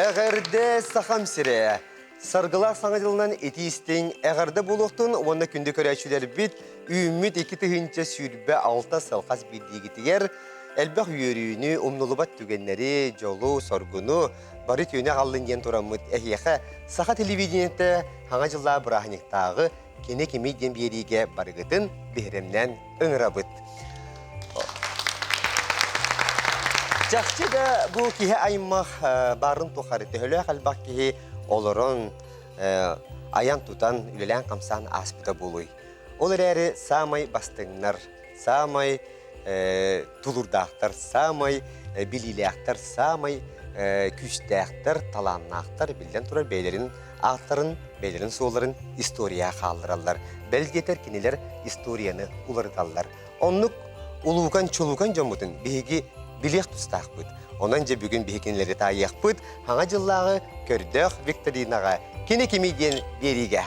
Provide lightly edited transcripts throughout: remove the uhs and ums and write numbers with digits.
Эҕэрдэ Сахам сирэ! Саргылаах Саҥа дьылынан итии-истиҥ эҕэрдэ буолуохтун уонна күндү көрөөччүлэрбит үүммүт 2026 сыл хас биирдиигитигэр элбэх үөрүүнү, умнулубат түгэннэри, дьолу, соргуну, бары үтүөнү аҕаллын диэн тураммыт эһиэхэ Саха телевидениетэ Саҥа дьыллаах бырааһынньыктааҕы Кини кимий диэн биэриигэ барыгытын биһирэмнээн ыҥырабыт. Чахчы да бу киһи аймах баарын тухары төһөлөөх элбэх киһи олорон, айан-тутан, үлэлээн-хамсаан ааспыта буолуой. Ол эрээри саамай бастыҥнар, саамай тулуурдаахтар, саамай билиилээхтэр, саамай күүстээхтэр, талааннаахтар биллэн турар бэйэлэрин ааттарын, бэйэлэрин суолларын историяҕа хааллараллар. Бэл диэтэр кинилэр историяны уларыталлар. Оннук улуукан-чулуукан дьоммутун биһиги билиэх тустаахпыт. Онон дьэ бүгүн биһи кинилэри таайыахпыт Хаҥа дьыллааҕы көрдөөх викторинаҕа «Кини кимий?» диэн биэриигэ.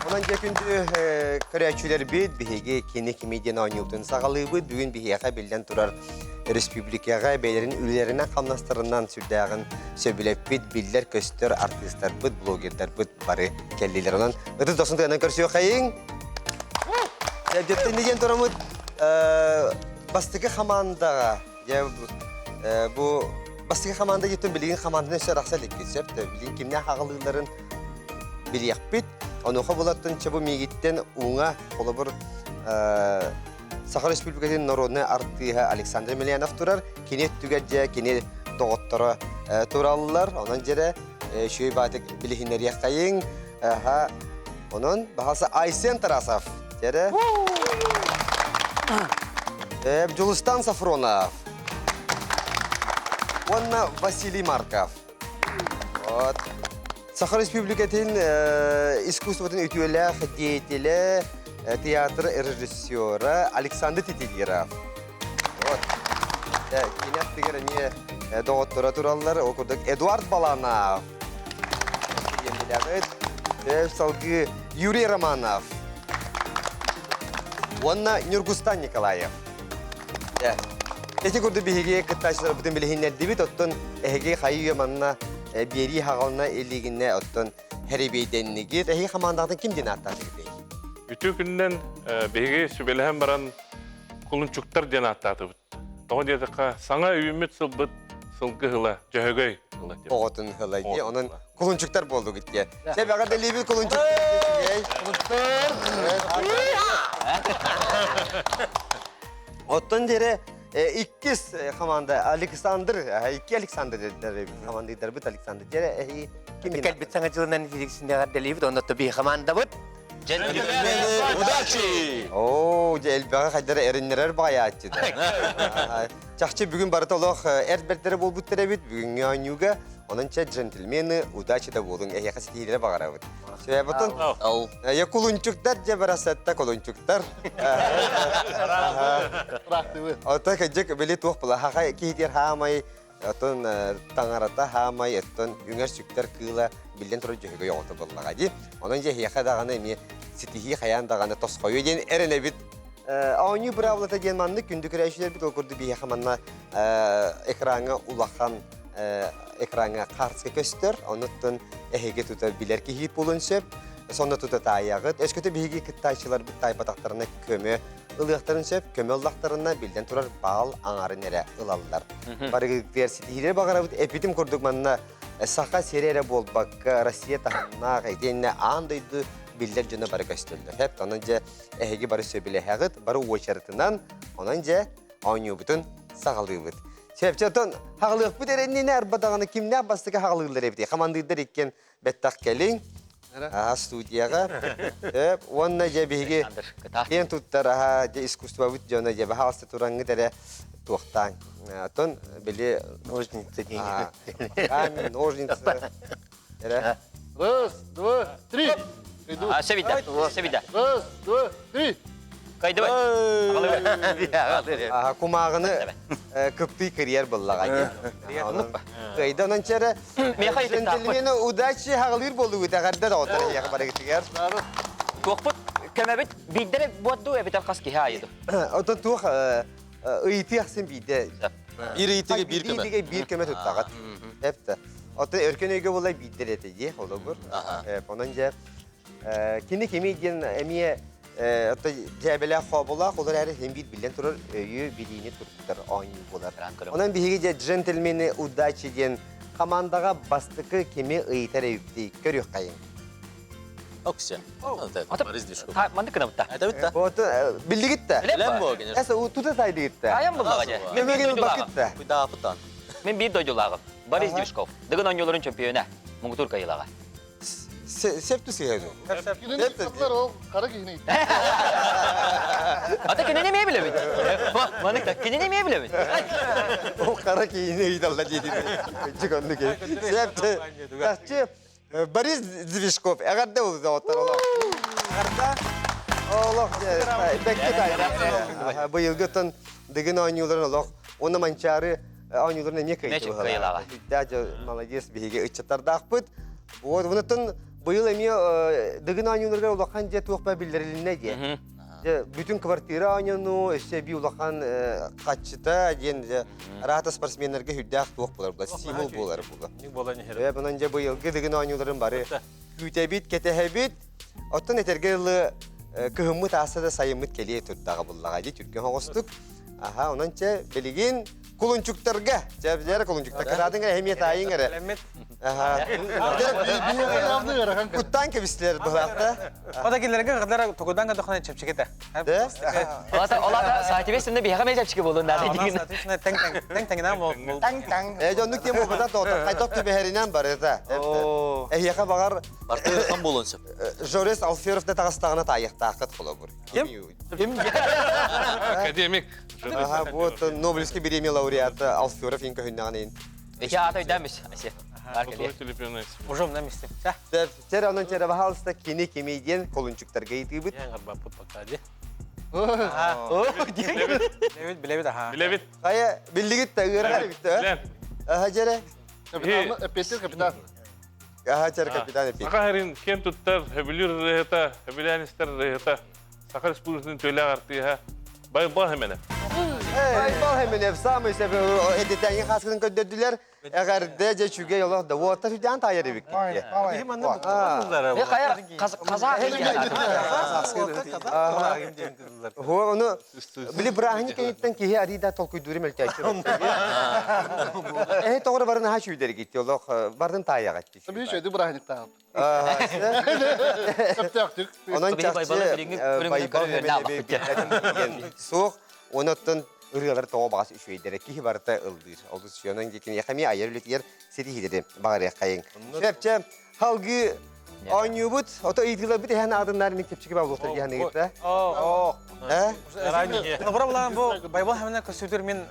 Онон дьэ күндү көрөөччүлэрбит, биһиги кини кими диэн оонньуубутун саҕалыыбыт. Бүгүн биһиэхэ биллэн турар республикаҕа бэйэлэрин үлэлэринэн-хамнастарынан сүрдээҕин сөбүлэппит, биллэр-көстөр артыыстарбыт, блогердарбыт бары кэллилэр. Онон ытыс дохсун тыынан көрсүөххэйиҥ. Дьэттэн диэн тураммыт бастакы хамаандаҕа Дьэ, бу бастакы хамаанда диэттэн билигин хамаанданы өссө арахса иликпит сөп да билигин кимнээх аҕалыыларын билиэхпит. Онуоха булаттан чэ бу миигиттэн уҥа холобур Саха Республикатын народнай артыыһа Александр Емельянов турар. Кини өттүгэр дьэ кини доҕотторо тураллар. Онон дьэрэ үчүгэй баатык билиһиннэриэххэйиҥ. Аха. Онон баһалса Айсен Тарасов. Дьэрэ. Дьулустан Сафронов. Уонна Василий Марков. Вот. Саха Республикатын искусствотын үтүөлээх деятелэ, театр режиссера Александр Титигиров. Вот. Кини аттыгар эмиэ доҕотторо тураллар. Ол курдук Эдуард Баланов. Диэн билэҕит. Салгыы Юрий Романов. Уонна Ньургустан Николаев. Ити курдук биһиги кыттааччыларбытын билиһиннэрдибит. Оттон эһиги хайыы манна биэрии хаҕалына илигинэ оттон хэрибиэйдэннигит. Эһиги хамаандаҕытын ким диэн ааттаатыгыт? Үтүө күнүнэн биһиги сүбэлэһэн баран кулунчуктар диэн ааттаатыбыт. Тоҕо диэтэххэ, саҥа үүммүт сылбыт сылгы ыла, дьөһөгөй ыла диэн. Оҕотун ыла дии. Онон кулунчуктар буоллугут диye. Чэ, бэҕэрдэлиибит кулунчуктар. Оттон диэри иккис команда Александр, икки Александр командирдарбыт Александр. Диэри ким Кэлбит саҥа дьылынан итириксиннэҕэрдэлиибит, онно би командабыт. Удачи! Оо, дьэ элбэҕи хайдара эриннэрэр баҕайааччы да. Чахчы бүгүн барыта олох эр бэртэрэ буолбуттар эбит бүгүҥҥү оонньууга. Онон чэ джентльмены удачи да буолуҥ эһиэхэ ситиһиилэри баҕарабыт. Сөбөтун Кулунчуктар дьэ барасатта кулунчуктар. Ото кыдьык били туох була хаха киһитигэр хаамай Оттон таҥарата хаамай, оттон үҥэр-сүктэр кыыла биллэн турар дьөһөгөй оҕото буоллаҕа дии. Онон дьэ эһиэхэ даҕаны эмиэ ситиһии хайаан даҕаны тосхойуо диэн эрэнэбит. Оонньуу быраабылата диэн маннык күндү көрөөччүлэрбит ол курдук биһиэхэ манна экраҥҥа улахан экраҥҥа хаартыска көстөр. Онуттан эһиги тута билэр киһиит буолуон сөп. Сонно тута таайаҕыт. Өскөтө биһиги кыттааччыларбыт таайбатахтарына көмө ылыахтарын сөп, көмө ыллахтарына биллэн турар баал аҥарын эрэ ылаллар. Барыгытыгар ситиһиилэри баҕарабыт. Эппитим курдук манна Саха сирэ эрэ буолбакка, Россия таһымнаах итиэннэ аан дойду биллэр дьоно бары көстөллөр. Хэп, онон дьэ эһиги бары сөбүлэһэҕит, бары уочаратынан, онон дьэ оонньуубутун саҕалыыбыт. Сөп, оттон хаҕалыахпыт эрэннинэ арба даҕаны кимнээх бастакы хаҕалыыллар эбитий? Хамандыырдар иккиэн бэттэх кэлиҥ. Аха студияҕа. Сөп. Уонна дьэ биһиги киэн туттар аха дьэ искусствобыт дьоно дьэ баһаалыста тураҥҥыт эрэ туохтааҥ. Оттон били ножницы камень, ножницы эрэ. Раз, два, три. А, Севида, Севида. Раз, два, три. Кайдыбай. Кумааҕыны кыптый кырыйар буоллаҕа дии. Кыайда онон чэрэ джентльмены удачи хаҕылыыр буолугут эҕэрдэ доҕоттор эһиэхэ барыгытыгар. Туохпут көмөбүт биирдэрэ буодду эбэтэр хас киһи аайы Отон туох. Ыйытыы ахсын биирдэ. Биир ыйытыыга биир көмө. Биир биир көмө туттаҕыт. Эпте. Оттон өркөн өйгө буолла биирдэр этэ дии, холобур. Онон дьэ кини кими диэн эмиэ оттон дьээбэлээх хообулаах, ол эрээри син биир биллэн турар өйү, билиини тургутар оонньуу буолар. Онон биһиги дьэ джентльмены удачи диэн хамаандаҕа бастакы кими ыйытар эбиппитий көрүөххэйиҥ. Окся. Борис Движков. Маннык гынабыт Это битта. Вот биллигит да. Билэн бу, конечно. Эс тута тайдыгыт да. Айан буллаҕа дьэ. Мемеген бакыт да. Куда путан. Мен биир дойдулааҕым. Борис Движков. Дыгын оонньууларын чөмпүйүөнэ. Муҥутуур кыайыылааҕа. Сеп түсиһэ Кинини кытылар ол қара киһини. Ата кинини эмиэ билэбит. Маннык да кинини эмиэ билэбит. Ол қара киһини ыйдалла диэтин. Чик оннук. Сеп тахчы Борис Движков эҕэрдэ доҕоттор олох. Эҕэрдэ. Олох бэккэ тайда. Быйылгыттан Дыгын оонньууларын олох уонна Манчаары оонньууларын эмиэ кыайдылар. Молодец биһиги ыччаттардаахпыт. Вот онуттан быйыл эмиэ Дыгын оонньууларыгар улахан дьэ туох баа биллэрилиннэ диэ. Дьэ бүтүн квартира оонньону өссө эбии улахан хаччыта диэн дьэ араата спортсменнарга үрдээх туох буолар була стимул буолар була. Ээ bunun дьэ быйылгы Дыгын оонньууларын бары күүтэбит, кэтэһэбит. Оттон этэргэ дылы кыһыммыт ааста да сайыммыт кэлиэ турдаҕа буллаҕа дии түргэн оҕустук. Аха, онон чэ билигин кулунчуктарга, чэ билэр кулунчуктар кытаатыҥ эрэ эмиэ таайыҥ эрэ. Аха. Куттаан кэбистилэр быһаахта. Ота кинилэргэ кытары тугудан кадохна чэпчэкитэ. Да? Олата олата соответственно биһиэхэ эмиэ чэпчэки буолуон наада диигин. Соответственно тэҥ тэҥ тэҥ тэҥинэн буол. Таҥ таҥ. Э дьоннук тем буолбата тоҕо хайдах түбэһэринэн барыта. Эһиэхэ баҕар Бартыыр буолуон сөп. Жорес Алферов да таҕыстаҕына таайыахтааххыт холобур. Ким? Ким? Академик. Ага, вот Нобелевский премия лауреата Алферов ин көһүннэҕин. Ити аата өйдөмүс. Асе. Уже на месте. Чер онон чер баһаалыста кини кими диэн колунчуктарга ыйытыыбыт. Билэбит, билэбит, аха. Билэбит. Хайа, биллигит да ыарахан эбит да. Аха дьэрэ. Капитан, эппиэттиир капитан. Аха чер капитан эппиэт. Саха сирин киэн туттар, сөбүлүүр ырыаһыта, сөбүлээн истэр ырыаһыта, Саха Республикатын төлөөх артыыһа Байбал Хеменев. Байбал Хеменев самый сөп эдитээҥи хааскытын көрдөрдүлэр. Эҕэрдэ дьэ үчүгэй олох да уоттар сүрдээн таайар эбиккит. Хайа казах Хо ону били бырааһынньык кэнниттэн киһи арыйда толкуйдуур мөлтөөччү. Эһи тоҕо барын аха чүйдэргит олох бардын таайаҕат. Биир үчүгэй бырааһынньыктаах. Сөптөөхтүк. Онон чахчы Байбал суох. Онуттан ырыалар тоҕо баҕас үчүгэйдэрэ киһи барыта ыллыыр. Олус үчүгэй. Онон киниэхэ эмиэ айар үлэтигэр ситиһиилэри баҕарыаххайыҥ. Сөпчэ халгыы оонньуубут. Ото ыйытыыларбыт иһэн аатыннар мин чэпчэки бааллыахтар диэн ыйытта. Холобура булан бу Байбал хэминэ көстүүтүр мин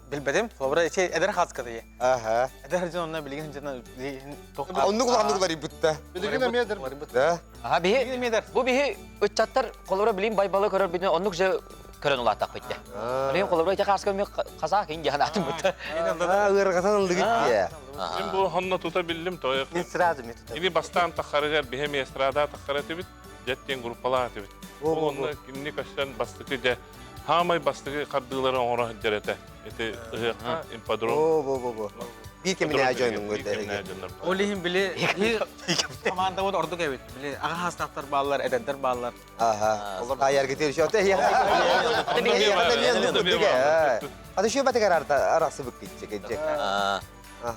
билбэтим. Холобура ити эдэр хаацката Аха. Эдэр дьон онно билигин дьон Оннук улаханнык уларыйбытта. Билигин эмиэ эдэр. Да. Аха биһи бу биһи ыччаттар холобура билим Байбалы көрөр бүтүн оннук же көрөн улааттахпыт дэ. Билим холобура ити хааска мен казах ин диэн атым бутта. Ыарҕатан ыллыгыт дии. Мин бу хонно тута биллим тойок. Мен сразу мен тута. Ини бастаан тахарыгар биһи эмиэ эстрада тахара этибит, дьэттиэн группалаах этибит. Ол онно кинини көстөн бастакы дьэ хаамай бастакы хардыылары оҥоро сылдьар этэ. Ити ыһыахха имподром. О, бо, бо, бо. Биир кэминэ дьонуҥ Ол иһин били командабыт ордук эбит. Били аҕа хаастаахтар бааллар, эдэрдэр бааллар. Аха. Таайаргытыр еще. Ата Ата еще батыгар арахсыбык китче.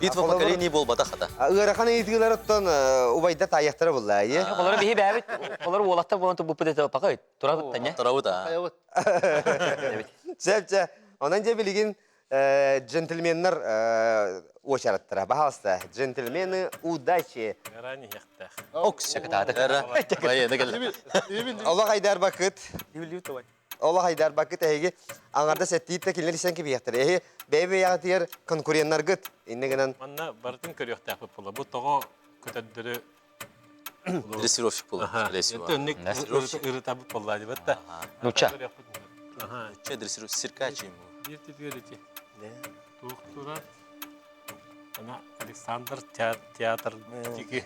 Битва поколений буолбатах хата. Ыарахан ыйытыыларыттан убайда таайахтара булла. Олору биһи бэбит, олору уолаттар буолан тубуппут этэ пакай. Турабыт таня. Турабыт а. Сөп чэ. Онон дьэ билигин джентльменнар уочараттара. Баһаалыста, джентльмены удачи. Окс. Олох айдар бакыт. Олох айдар бакыт эһиги аңарда сеттиит да кинилэр исен кибиэхтэр. Эһи бэйэ-бэйэҕитигэр конкуреннаргыт инне гынан. Манна барытын көрүөхтээхпит буолла. Бу тоҕо көтөрдөрү Дрессировщик буолар, скорее всего. Өннүк ырытабыт буолла дибет да. Нуча. Нуча дрессировщик, циркач ему. Биир титигэр ити. Туох турар? Ана Александр театр дики.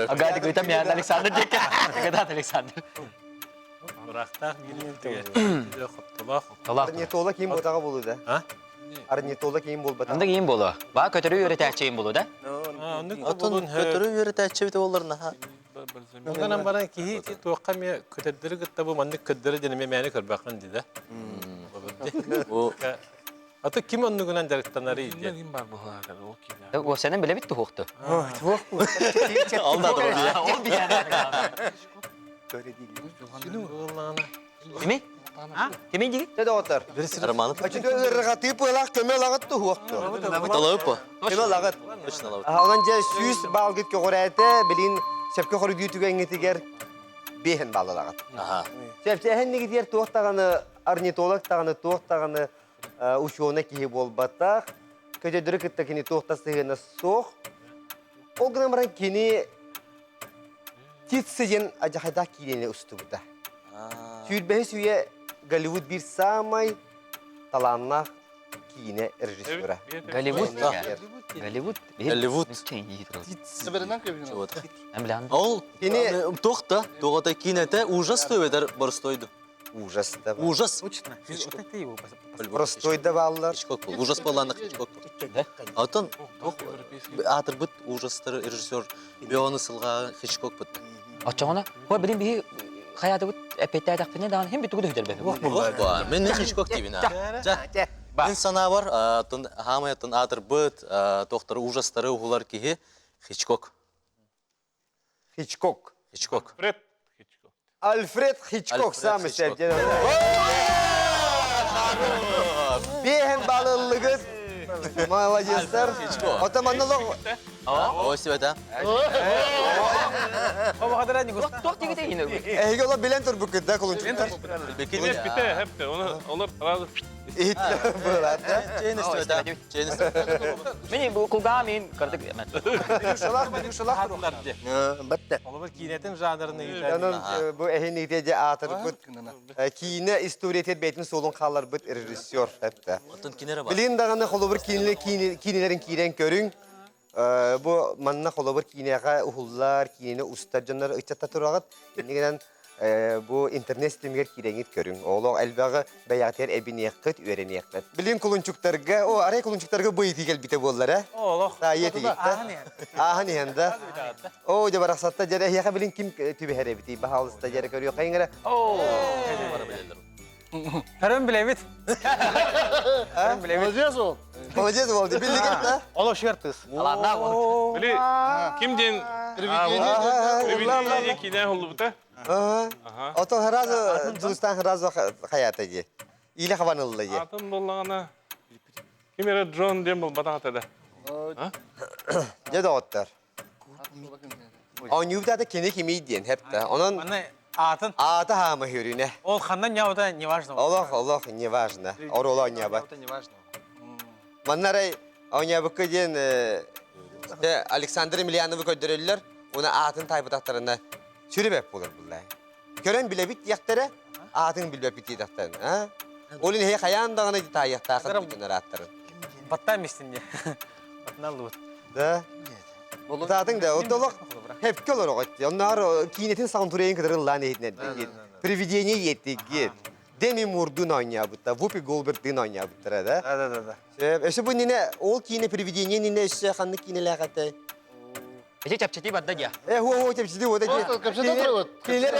Ага, ты говорит, Александр дики. Когда Александр? Бырахтаах биир хоптолоох. Орнитолог ким буолтаҕа буолуо да? А? Орнитолог ким буолбатаҕа. Анда ким буолуо? Баа көтөрү үөрэтээччи ким буолуо да? Отон көтөрү үөрэтээччи эбитэ буоллар наһаа. Онон баран киһи ити туохха эмиэ көтөрдөрү кытта бу маннык көрдөрө диэн эмиэ мээнэ көрбөххүн дии да. Бу Аты ким оннугунан дьарыктанарый диэн. Ким бар быһылаатар ол киинэ. Уопсайынан билэбит туһуохту. Ол да Ол Кими? Кими диги? Дэ доҕоттор. Романов. Оччотугар ыарырҕатыы пыалаах көмө ылаҕыт туһуохту. Талабыппа. Көмө ылаҕыт. Точно лабыт. Онон дьэ 100 баалгыт көҕүрээтэ, билин сөпкө хоруйдуу түгэҥҥитигэр биэһин баал ылаҕыт. Аха. Сөпсөһөн нигитигэр туох даҕаны орнитолог даҕаны туох даҕаны учуонай киһи буолбатах. Көтөдөрү кытта кини туох да сыһыана суох. Ол гынан баран кини Титсы диэн адьахайдаах киинэни устубута. Сүүрбэһис үйэ Голливуд биир саамай талааннаах киинэ режиссера. Голливуд. Голливуд. Голливуд. Сибиринен көбүнэн. Ол Кини туох да, туоҕата киинэтэ ужас туйбетер боростойду. ужас да. Ужас. Точно. Вот это его. Простой да бааллар. Хичкок был. Ужас болланах Хичкок был. Атын аатырбыт ужастары режиссер Бионы сылға Хичкок бит. Оччоҕуна, хой билин биһи хайаатыбыт эппиэттээтэхпинэ даҕаны хим бүтүгү дөһүдэрбэппин. Бу мен Хичкок дейбин. Жа. Мин санаабар, хаамай атын аатырбыт тохтары ужастары ухулар киһи Хичкок. Хичкок. Хичкок. Фред Хичкок. Альфред Хичкок Альфред самый Хичкок. Биэһин балыллыгыт. Молодецтар. Хичкок. Ота манна лох Ой, себета. Туох дигите иһин эһиги ола билен турбуккут да кулунчуктар. Кини бите хепте, оны олар сразу Иһиттер буолар да. Чейн истебета. Чейн истебета. Мени бу кулгаамин кырдык Шалах, шалах. Батта. Олобор киинэтин жанрын Онон бу эһин итеде аатырбыт киинэ историятыгар бэйтин суолун хаалларбыт режиссер эппэ. Оттон кинere бар. Билин даҕаны холобур киинэ киинэлэрин киирэн көрүҥ. Бу манна холобур киинэҕэ уһуллар, киинэни устар дьоннор ыччатта тураҕыт. Иннигинэн бу интернет ситимигэр киирэҥҥит көрүҥ. Олох элбэҕи бэйэҕитигэр эбиниэххит, үөрэниэххит. Билин кулунчуктарга, о, арай кулунчуктарга бу ыйытыы кэлбитэ буоллар, э? Олох. Таайа тигиттэ. Ааһан иһэн да. О, дьэ барахсатта дьэ эһиэхэ билин ким түбэһэр эбитий? Баһаалыста дьэ көрүөххэйиҥ эрэ. Көрөн билэбит. Көрөн билэбит. Молодец ол. Молодец болды, биллигит да? Олох шер тыс. Алааннаах ол. Били ким диэн Привидение. Привидение киинэ холлубута. Ага. Отон сразу Дулустан сразу хаята дии. Илэ хабан ылла дии. Атын боллаҕына ким эрэ Джон диэн булбатах этэ да. Дьэ доҕоттор. Оонньуубутаата кини кимий диэн хэпта. Онон Аны аатын. аата хаама хүрүнэ. Ол ханнан ньаабыта неважно. Олох, олох, неважно. Оруолу оонньообот. неважно. Манна арай оонньообукка диэн Александр Емельяновы көрдөрөллөр. Уна аатын таайбатахтарына сүрүбэп буолар буллай. Көрөн билэбит диэхтэрэ, аатын билбэппит диэтэхтэрин. А? Ол иһин хайаан даҕаны таайыахтаахын бүтүн арааттарын. Баттаан мистин диye. Батынан луут. Да. Таатын да, отолох хепке олорох этти. Оннаар киинэтин саҕын турайын кытары ыллаан иһитинэрдигит. Привидение иеттигит. Деми Мурдун оонньообута, Вупи Голбертын оонньообуттара да. Да да да да. Өссө бу нине ол киинэ привидение нине өссө ханнык киинэлээх этэй? Эти чэпчэтии барда дия. Э, ху ху чэпчэтии вот эти. Кэпсэтэ турабыт. Кинилэр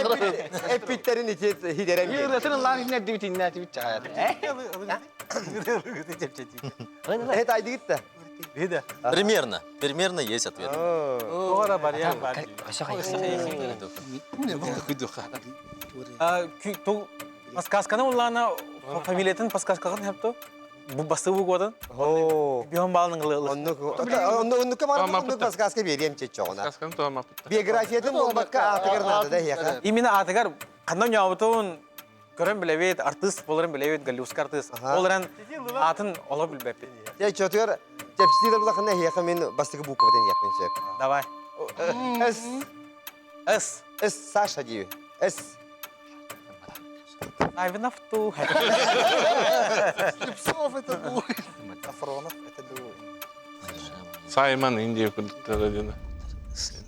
эппиттерин ити хидерен. Yığılатын ыллаан иһинэрдибит иннээтибит чаҕайат. Э, тайдыгыт да. Биде. Примерно. Примерно есть ответ. Оҕора барыйан бар. Өссө хайа. Подсказканы уллаана фамилиятын подсказкаҕын хепто. Бу басты бу годан. О. Биһон баалын ылы. Оннук оннук баран подсказка берем чечоҕуна. Сказканы туамаппыт. Биографиятын болбакка аатыгар надо да яха. Именно аатыгар ханна ньаабытын көрөн билэбит, артыыс боларын билэбит, голливудскай артыыс. Ол эрэн аатын оло билбэппит. Я чотугар чепситер булахына яха мен бастыгы букватын япын сөп. Давай. С С. С Саша дейі. С. Айвенов ту. Слепцов это будет. Сафронов это другой. Саймон Индия курдуктара диэн.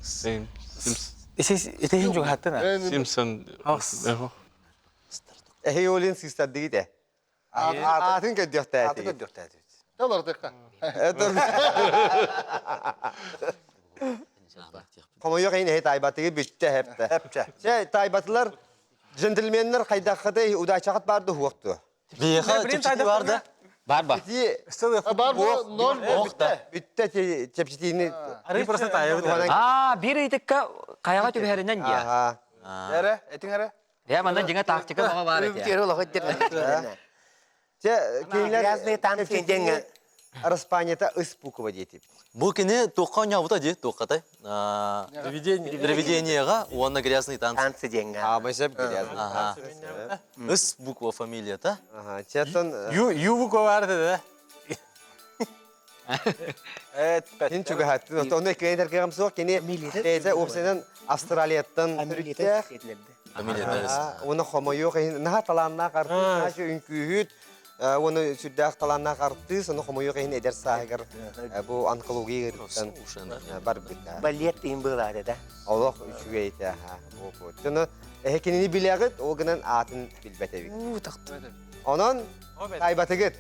Сим Симс Ити хин жугаттына. Симпсон. Ас. Эһи олин сыыстардыгыт э. Аатын көрдүөхтээтигит. Аатын көрдүөхтээтибит. Толордукка. Хомойуох иһин эһи таайбатыгы бүттэ эһэптэ. Эпчэ. Чэ, таайбатылар джентльменнэр хайдаххытай удачаҕыт баар да уһуох дуо? Биһиэхэ чэпчэтии бар да? Бар ба. Ити Бар бу ноль бүттэ. Бүттэ чэпчэтиини. Арыы просто таайабыт. Аа, биир ыйтыкка хайаҕа түбэһэринэн дии. Аха. Эрэ, этиҥ эрэ. Дьэ, манна дьиҥэ тактика баҕа баар этэ. Чэ, кинилэр Грязные танцы диэҥҥэ. Араспаанньата Ыспукова диэтибит. Бу кини туохха оонньообута дии, туоххатай? Привидение. Привидениеҕа уонна грязные танцы. Танцы диэҥҥэ. Аамай сөп грязные Ага. танцы. Ыс буква фамилията. Ага, чэ, Ю, Ю буква баар этэ да? Кин чугаһаттын, онно кини тэркэҕим суох, кини бэйэтэ уопсайынан Австралияттан төрүттээх. Фамилията. Уонна хомойуох иһин, наһаа талааннаах артыыс, наһаа үҥкүүһүт, уонна сүрдээх талааннаах артыыс, ону хомойуох иһин эдэр сааһыгар бу онкология ыарыыттан барбыта. Балет иһин быылаата да. Олох үчүгэй этэ, Ону эһэ кинини билэҕит, ол гынан аатын билбэт эбит. Онон Таайбатыгыт.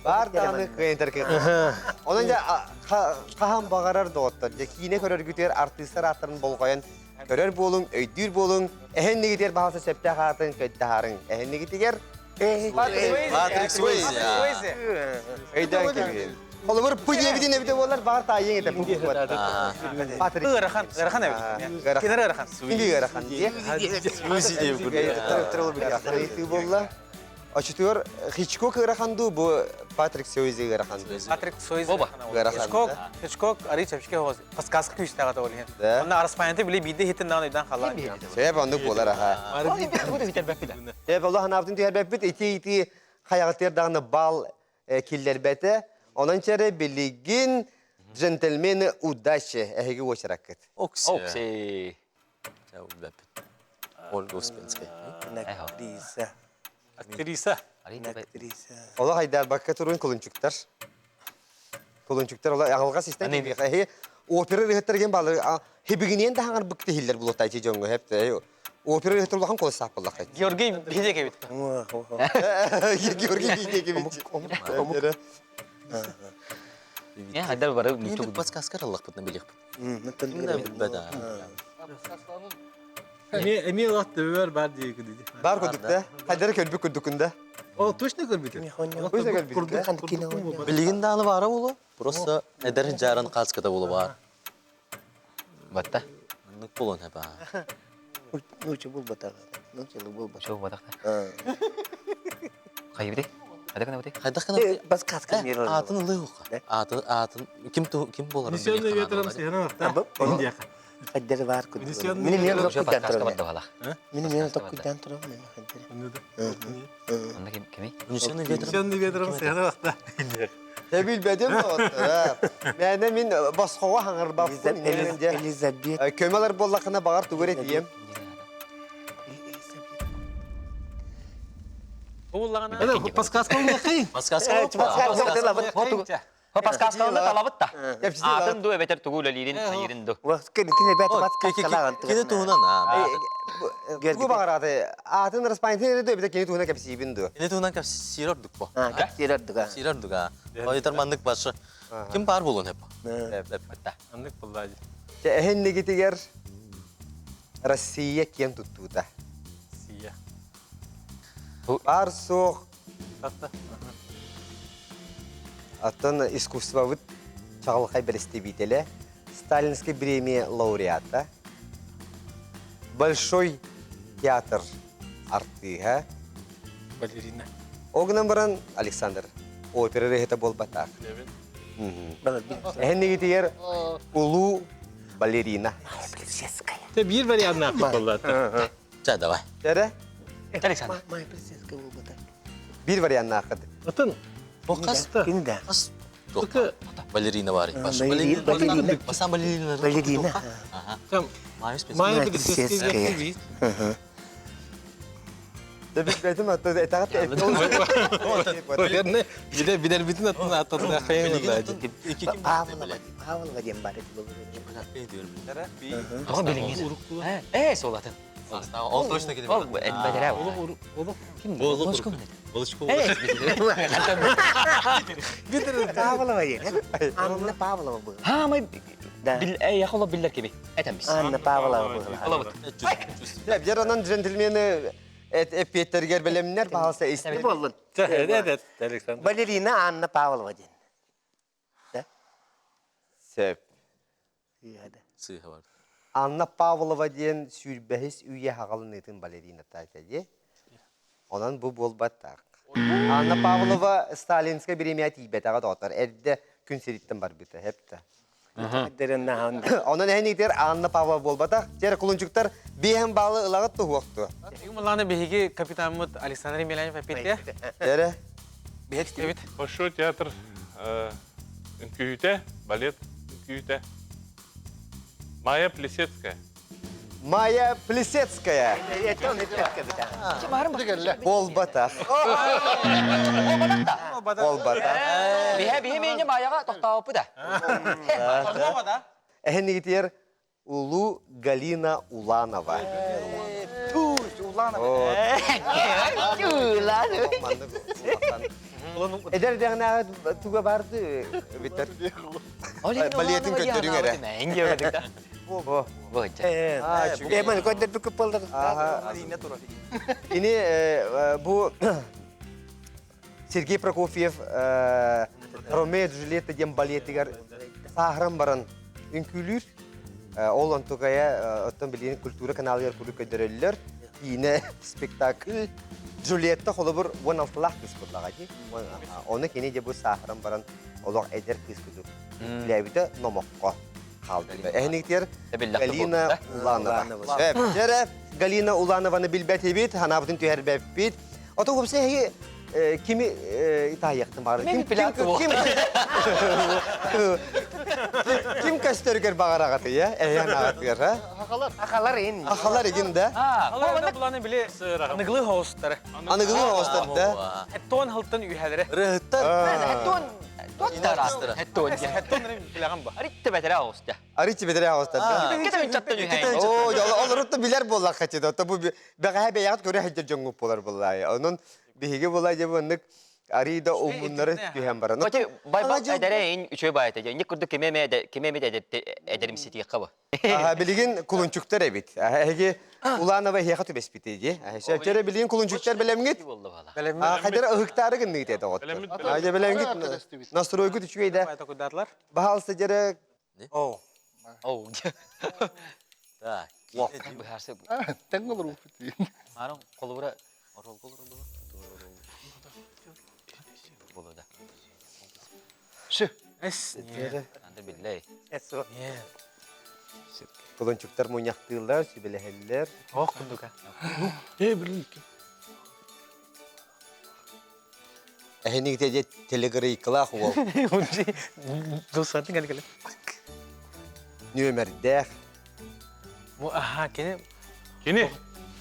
Баар даҕаны кыайан кыайан. Онон дьэ хаһан баҕарар доҕоттор, дьэ киинэ көрөргүтүгэр артыыстар ааттарын болҕойон көрөр буолуҥ, өйдүүр буолуҥ, эһэннигитигэр баҕалса сөптөөх аатын көттаһаарыҥ. Эһэннигитигэр Патрик Суэйзи. Өйдөөн кэбиһин. Холобур, бу диэбитин эбитэ буоллар, баҕар таайыаҥ этэ. Патрик. Ыарахан, ыарахан эбит. Кинер ыарахан. Кини ыарахан дии. Суэйзи диэбит курдук. Буолла. Очутугар Хичкок ыарахан дуу, бу Патрик Суэйзи ыарахан дуу? Патрик Суэйзи Оба. Ыарахан. Хичкок, Хичкок арый чэпчэки хоҕус. Подсказка күүстээх этэ ол иһин. Да. Онно араспаанньата били биирдэ иһиттэн даҕаны өйдөөн халлаан. Сөп оннук буолар аха. Сөп олох анаабытын түһэрбэппит ити-ити хайаҕытыгар даҕаны бал киллэрбэтэ. Онон чэрэ билигин джентльмены удачи эһиги уочараккыт. Окси. Окси. Ольга Успенская. Актриса. Актриса. Актриса. Олох айдарбакка турун кулунчуктар. Кулунчуктар ола аҕалга систен эһи опера рыһыттарген баалар хибигинен да хаңар быкты хиллер булуттайчы дьоҥҥо хепте опера рыһыттар улахан колосаах буллахай. Георгий Бидекевич. Георгий Бидекевич. Я хайдар бары Мен подсказка аллахпытна билиэхпит. Билбэт аа. Эми ылат төбөр бар дии күдү. Бар курдук да. Хайдары көрбүт курдукун да. О, точно көрбүтүм. Точно көрбүтүм. Билигин дааны баара болу. Просто эдэр жаран кааската болу бар. Батта. Нук болон хэпа. Нуча булбатах. Нуча булбатах. Чоо батахта. Хайбити? Хайда кына бити? Хайдах кына Подсказка мир. Атын ылы уха. Атын атын ким ким болар? Унесенный ветром сыһына барта. Индияха. Хайдары бар курдук. Унесенный Мини мен Уже токуйдан подсказка турам. барда бала. Мини мен токуйдан турам. Мен хайдары. Онда ким кими? Унесенный ветром. Унесенный ветром сыһына барта. Индияха. Те билбедим доҕоттор. Мэнэ мин босхоҕо хаҥарбаппын. Элизабет. Көмөлөр буоллахына баҕар тугу эрэ этиэм. Буллаҕына Подсказка улахай. Подсказка. Подсказка талабыт да. Атын ду эбэтэр тугу үлэлиирин, хайырын ду. Кини бэт подсказкалаан. Кини туһунан аа. Тугу баҕарааты атын распаанньатын эрэ эбэтэр кини туһунан кэпсиибин дуо? Кини туһунан кэпсиир ордук бо. Кэпсиир ордук. Сиир ордук аа. Ойутар маннык башы. Ким бар болун хеп. Батта. Аннык буллаажы. Чэ эһиннигитигэр Россия киэн туттуута. Сия. Бар суох Татта. Оттон искусствобыт чаҕылхай бэрэстэбиитэлэ, Сталинскай премия лауреата, Большой театр артыыһа. Балерина. Ол гынан баран Александр опера ырыаһыта буолбатах. Эһэннигитигэр улуу балерина. Те биир варианнаах боллаата. Ча давай. Эрэ Александр. Майя Плисецкая буолбата. биир варианнааххыт. Атын Бу хас Кини да. хас балерина бар. Балерина. Басан балерина. Балерина. Там Майя Плисецкая. Майя Плисецкая. Плисецкая. Да билбэтим атта этаҕат Наверное, биле билер битин атын атын хайын буллаажы. Павлова. Павлова диэн бар эти Тоҕо билиңин. Э, солатын. Ол точно кини. Ол бэдэрэ. Олох Ким? Болочков. Болочков. Павлова диэн. Анна Павлова был. Хаамай Да. Яхоло биллер киби. Этэмис. Анна Павлова был. Олобут. Дьэ, онон джентльмены эппиэттэригэр бэлэмнэр баһалса исти. Боллун. Эт, Александр. Балерина Анна Павлова диэн. Да? Сөп. Сыыһа бар. Анна Павлова диэн сүүрбэһис үйэ хаҕалыныытын балерината этэ дии. Онон бу буолбаттаах. Анна Павлова Сталинскай бириэмийэ тиийбэтэҕэ доҕоттор. Эрдэ күн сириттэн барбыта, хэптэ. Онон эһэн итер Анна Павлова буолбатах. Тер кулунчуктар биэһэн баалы ылаҕыт туһуохту. Мыланы биһиги капитаммыт Александр Емельянов эппитте. Эре. Эбит. Большой театр үҥкүүтэ, балет үҥкүүтэ. Майя Плесецкая. Майя Плесецкая. Буолбатах. Буолбатах. Биһэ биһи миинэ Майяҕа тохтооппут да. Эһэнигитигэр Улуу Галина Уланова. Уланова. Эдэр дэҕинээҕи туга барды битэр. Балетин көрдөрүҥ эрэ. Бу. Эмэн көрдөрбүт кыппаллар. Ини бу Сергей Прокофьев Ромео Джульетта диэн балетигар сааһыран баран үҥкүүлүүр. Ол онтукайа оттон билигин культура каналыгар курдук көрдөрөллөр. Киинэ спектакль Джульетта холобур 16-лаах кыыс буоллаҕа дии. Ону кини дьэ бу сааһыран баран олох эдэр кыыс курдук үҥкүүлээбитэ номоххо хаалбыта. Эһиниктер Галина Уланова. Дьэрэ Галина Уланованы билбэтибит, ханаабытын түһэрбэппит. Ото уопсай эһиги кими итаайыахтын баҕарар? Ким ким ким көстөрүгэр баҕараҕатый, э? Эһиэн аҕатыгар, а? Ахалар. Ахалар ин. Ахалар игин да? Ахалар буланы били аныгылы хоустары. Аныгылы хоустар да? Хеттон хылтан үйэлери. Ырыһыттар. Хеттон туоттара. Хеттон. Хеттон билэҕин ба. Аритте бэтэрэ оҕуста. Аритте бэтэрэ оҕуста. Кете үччаттан үһэйин. Оо, олорутта билэр буоллахха чыда. То бу бэҕэһээ бэйэҕит көрө сылдьар дьоҥҥут буолар буоллаайы. Онон биһиги буолаа дьэ маннык арыый да умуннары түһэн баран. Оти байбал эдэрэ үчүгэй баайта дьэ. Инник курдук кими эмэ кими эмит эдеримситиэххэ бу. Билигин кулунчуктар эбит. Эһиги Уланова эһиэхэ түбэспитий дии. Сөптөрө билигин кулунчуктар бэлэмҥит? Хайдара ыһыктаары гынныгыт этэ оҕоттор. Дьэ бэлэмҥит настройгут үчүгэй да. Баһаалыста дьэрэ Оу. Оу. Так. Быһаарсы. Тэҥ олорбуппут. Арын холобура оролго олоролго. Болу да. Шы. Эс. Анда биллей. Эс. Кулунчуктар мунньахтыыллар, сүбэлэһэллэр. Ох кундука. Э, блин. Эһиник те телегрейкалаах уол. Дулсатын кэлэ кэлэ. Нүөмэрдээх. Аха, кини Кини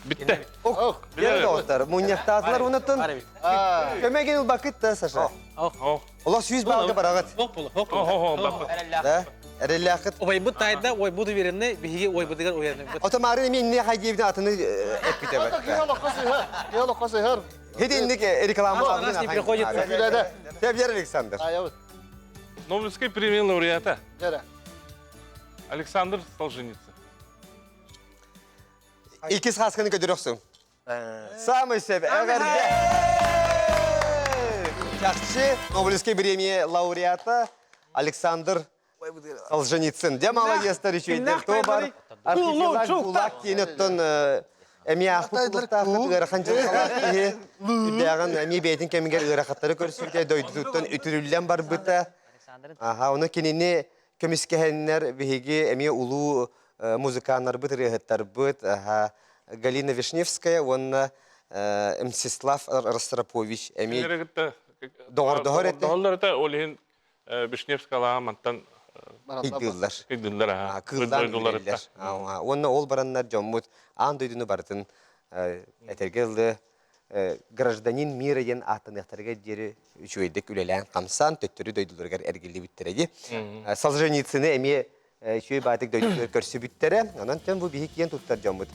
Битте. Ох, доҕоттор, мунньахтаатылар унаттан көмө ылбаккыт да, Саша. Олох сүүс баалга бараҕыт. Да? Эрэллээххит. Убайбыт таайда, ойбут уверенный, биһиги ойбутугар уверенный. Ото марын эми инне хайдиэбитин атыны эппите бат. Киһи олоххо сыһар. Хитинник реклама У нас не приходит. Тебер Александр. Нобелевской премия лауреата. Александр Солженицын. Иккис хасканы көдөрөхсүң. Самый сөп, эҕэрдэ! Чахчы Нобелевский премия лауреата Александр Солженицын. Дьэ молодецтар үчүгэйдэр то бар. Архипелаг Гулаг диэн оттон эмиэ аахпыт кулуктаахпыт ыарахан дьылҕалаах киһи үрдээҕин эмиэ бэйэтин кэмигэр ыарахаттары көрсүбүтэ, дойдутуттан үтүрүллэн барбыта. Аха, ону кинини көмүскэһэннэр биһиги эмиэ улуу музыканнарбыт, ырыаһыттарбыт Галина Вишневская уонна Мстислав Ростропович эмиэ доҕордоһор этэ. Доҕордоһоллор этэ, ол иһин Вишневскалааҕа мантан кыйдыыллар. Кыйдыыллар, Кыыллаан үлэллэр. Уонна ол бараннар дьоммут аан дойдуну барытын этэргэ дылы гражданин мира диэн ааттаныахтарыгар диэри үчүгэйдик үлэлээн хамсаан төттөрү дойдуларыгар эргиллибиттэрэ дии. Солженицыны эмиэ үчүгэй баатык дойдутугар көрсүбүттэрэ. Онон тэн бу биһи киэн туттар дьоммут.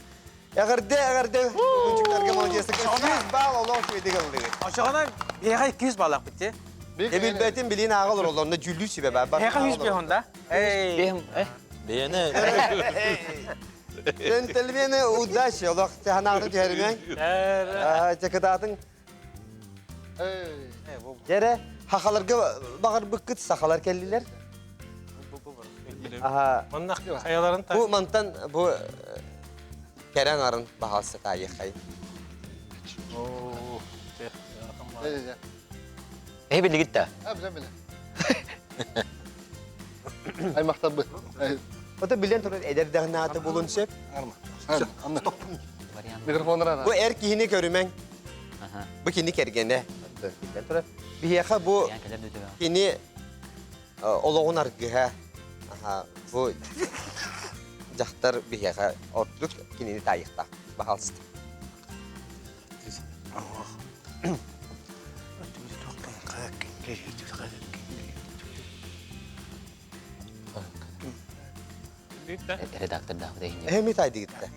Эҕэрдэ, эҕэрдэ. Күнчүктэргэ молодецтык. 100 балл олох үчүгэйдик ыллыгыт. Очоҕуна биһиэхэ 200 баллаахпыт дии. Эбилбэтин билин ааҕа олороллор, онно дьүүллүүр сүбэ баар. Биһиэхэ 100 бэһун да? Эй. Бэйэне Джентльмены удачи, олох ханаатын түһэримэҥ. Чакытаатын. Дьэрэ, хахаларга баҕарбыккыт сахалар кэллилэр. Аха. Манна хайаларын Бу мантан бу кэрэ аҥарын баһаалса таайыаххай. Эһи биллигит да? Аймақтарбыт. Ото билэн турар эдэрдэҕин ааты булун сөп. Микрофоннар Бу эр киһини көрүмэҥ. Бу кини кэргэнэ. Биллэн турар. Биһиэхэ бу кини олоҕун аргыһа. Бу дьахтар биһиэхэ ордук кинини таайыахтаах. Баһаалыста. Редактор да Эми тайдыгытта.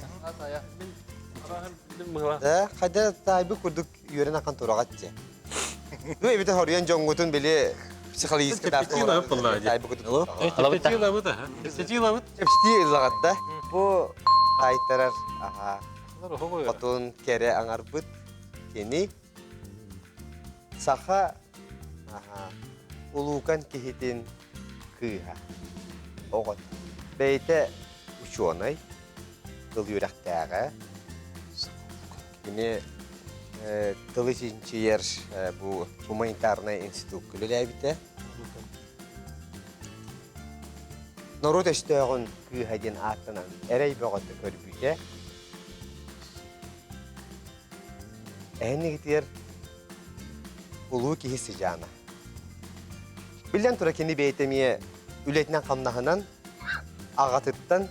Да, хайда тайбы курдук үөрэн ахан тураҕат же. Ну, эбите хоруйан дьоҥҥутун били психологически тайбы курдук. Чэпчэтии ылабыт, чэпчэтии ылабыт. Чэпчэтии ылаҕат да. Бу тайтарар, аха. Хотун кэрэ аҥарбыт кини саха улуукан киһитин кыыһа оҕото. Бэйэтэ учуонай, тыл үөрэхтээҕэ. Кини тылы чинчийэр бу гуманитарнай институкка үлэлээбитэ. Норуот өстөөҕүн кыыһа диэн ааттанан эрэй бөҕөтө көрбүтэ. Эһинигитигэр улуу киһи сыдьаана. Биллэн турар кини бэйэтэ эмиэ үлэтинэн-хамнаһынан аҕатыттан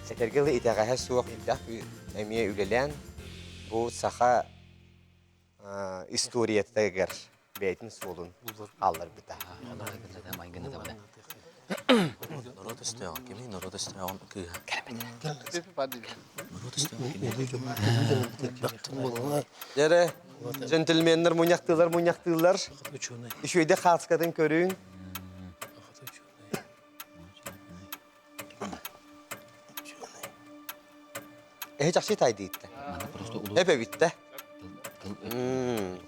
этэргэ дылы итэҕэһэ суох элбэх эмиэ үлэлээн бу саха историятыгар бэйэтин суолун хаалларбыта. Норуот өстөөҕө кимий? Норуот өстөөҕүн кыыһа. Норуот өстөөҕө кимий? Дьэрэ, джентльменнэр мунньахтыылар мунньахтыыллар. Үчүгэйдик хааскатын көрүҥ. Эһи чахчы тайдыытта. Эп эбиттэ.